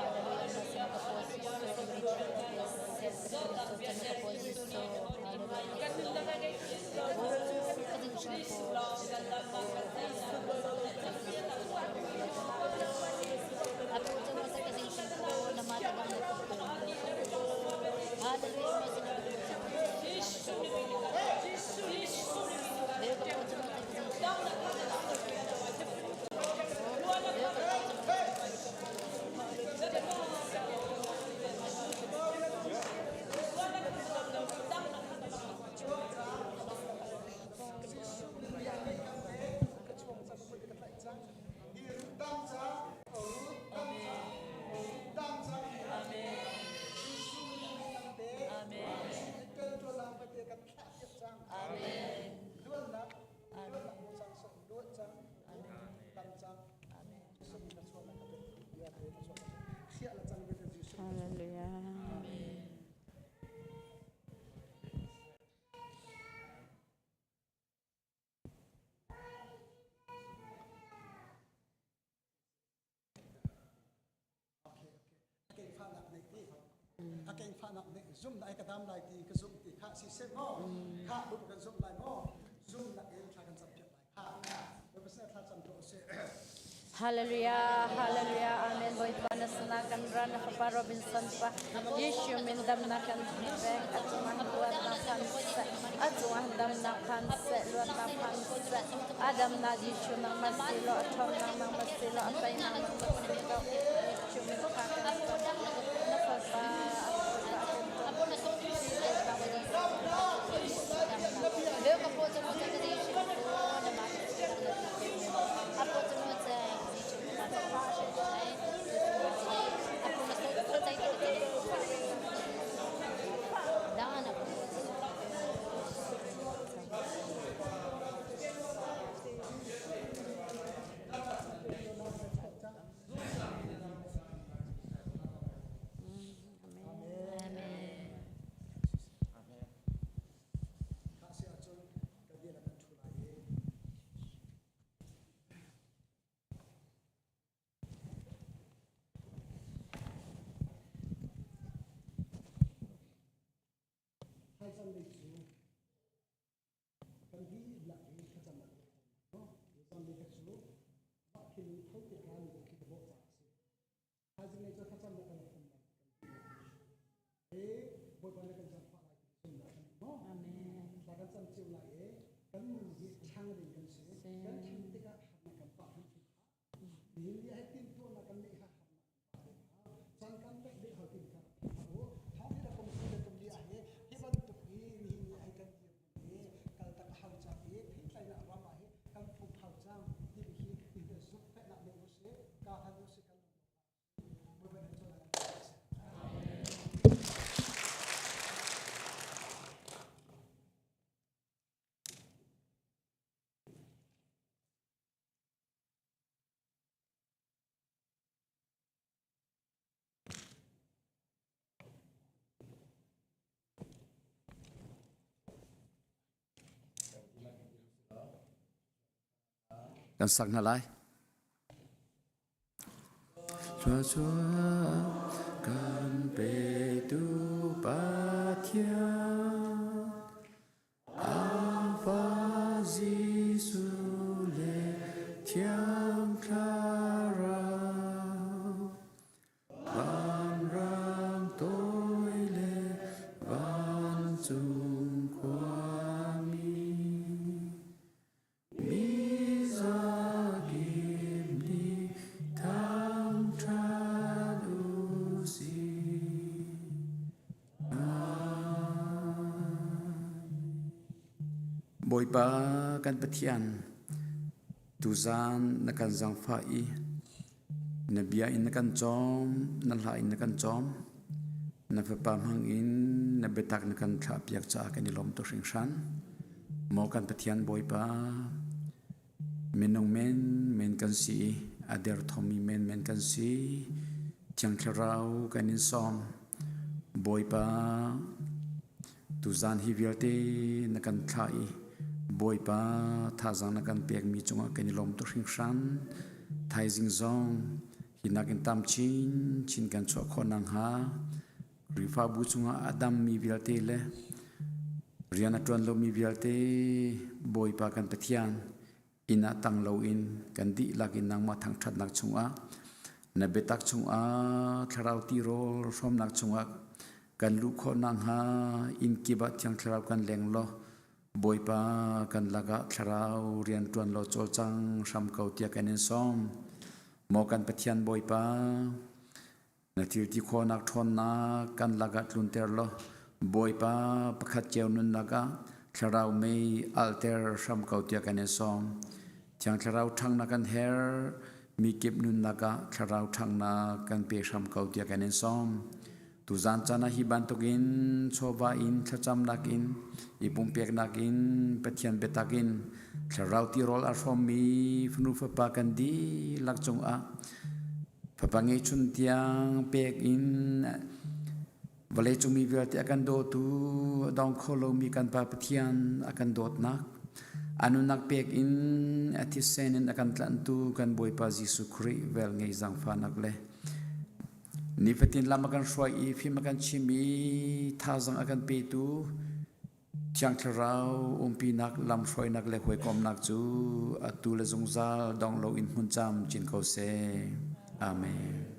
A kengfahnak nih zum na ai ka dam lai ti ka zum ti kha si seh maw kha bu kan zum lai maw zum nak in thla kan cam piak lai kha Bawipa sinah thla cam tuah usih. Hallelujah, hallelujah, amen. Bawipa na sana kan ra na fapa Robinson pa Yeshu min damnak kan pek a cungah luatnak khan seh a cungah damnak khan seh luatnak khan seh a damnak Yeshu nangmah si law a ṭhawnnak nangmah si law a teinak nangmah si law Yeshu min kha kan na fapa a Kha si ahcun ka bia kan ṭhu lai i Thaizang lei cu kan dihlak in thlacam a no thaizang lei cu mah thinlung tho te rami khi ka bawh caah a si thaizing lei cu thlacam na kan khom lai kan dihlak e Bawipa na kan zaangfah lai ti zumnak kan maw Amen. Thla kan cam cio lai e. Thang ding kan si. Kan than tikah harnak kan pah han kha. Nihin ni ah timhtuahnak kan neih kha harnak kan pah kha. Caan kan peih deh hau tin kha rak u. Thawng hi rak um si le tum li ah hi hi bantuk hi nihin ni ah kan dir hi kal tak a hau cang i theitlainak ram ah hi kan phung hau cang timi hi nihin zukfehnak nei u si ka han u si kan Kan sak hna lai. Thluachuah kan petu Pathian Alpha Jesuh le Thiang Thlarau Vanram toi le vancung khuami Mi zakip nih thangṭhat u sih. Bawipa kan Pathian, tuzaan na kan zaangfah i na bia in na kan cawm, na hla in na kan cawm. Na fapa hmang in na biatak na kan thlahpiak caah kan i lawm tuk hringhran. Maw kan Pathian Bawipa, minung menmen kan si i a derthawmmi menmen kan si. Thiang Thlarau kan in sawm. Bawipa, tuzaan hi vialte na kan thlah i Bawipa thazaang na kan pekmi cungah kan i lawm tuk hringhran. Thaizing zong hi nakin tam chinchin kan chuah khawh nakhnga Khrihfabu chungah a dammi vialte le rian a ṭuan lomi vialte Bawipa kan Pathian inn ah tang loin kan dihlak in nangmah thangṭhatnak chungah na biatak chungah thlarau tirawl hrawmnak chungah kan luh khawh nakhnga inn kip ah Thiang Thlarau kan leng law Bawipa kan lakah thlarau rian ṭuan law cawlcang hram ko tiah kan in sawm. Maw kan Pathian Bawipa, Na thil ti khawhnak ṭhawnnak kan lakah tlunter law Bawipa pakhat cio nunnak ah thlarau mei alhter hram ko tiah kan in sawm. Thiang Thlarau ṭhangnak kan herh. Mi kip nunnak ah thlarau ṭhangnak kan pe hram ko tiah kan in sawm. Tuzaan caan ah hi bantukin chawva in thlacamnak in i pumpeknak in Pathian biatak in thlarau tirawl a hrawmmi fanu fapa kan dihlak cungah Fapa ngeihchun tiang pek in vawleicung mi vialte a kan dawtu a dong kho lomi kan Pa Pathian a kan dawtnak a nunnak pek in a thisen in a kan tlanhtu kan Bawipa Jesuh Khrih vel ngei zaangfahnak le nifatin lam a kan hruai i fim a kan chim i thazaang a kan petu Thiang Thlarau umpinak, lamhruainak le hawikomhnak cu atu le zungzal dong loin hmun camcin ko seh. Amen.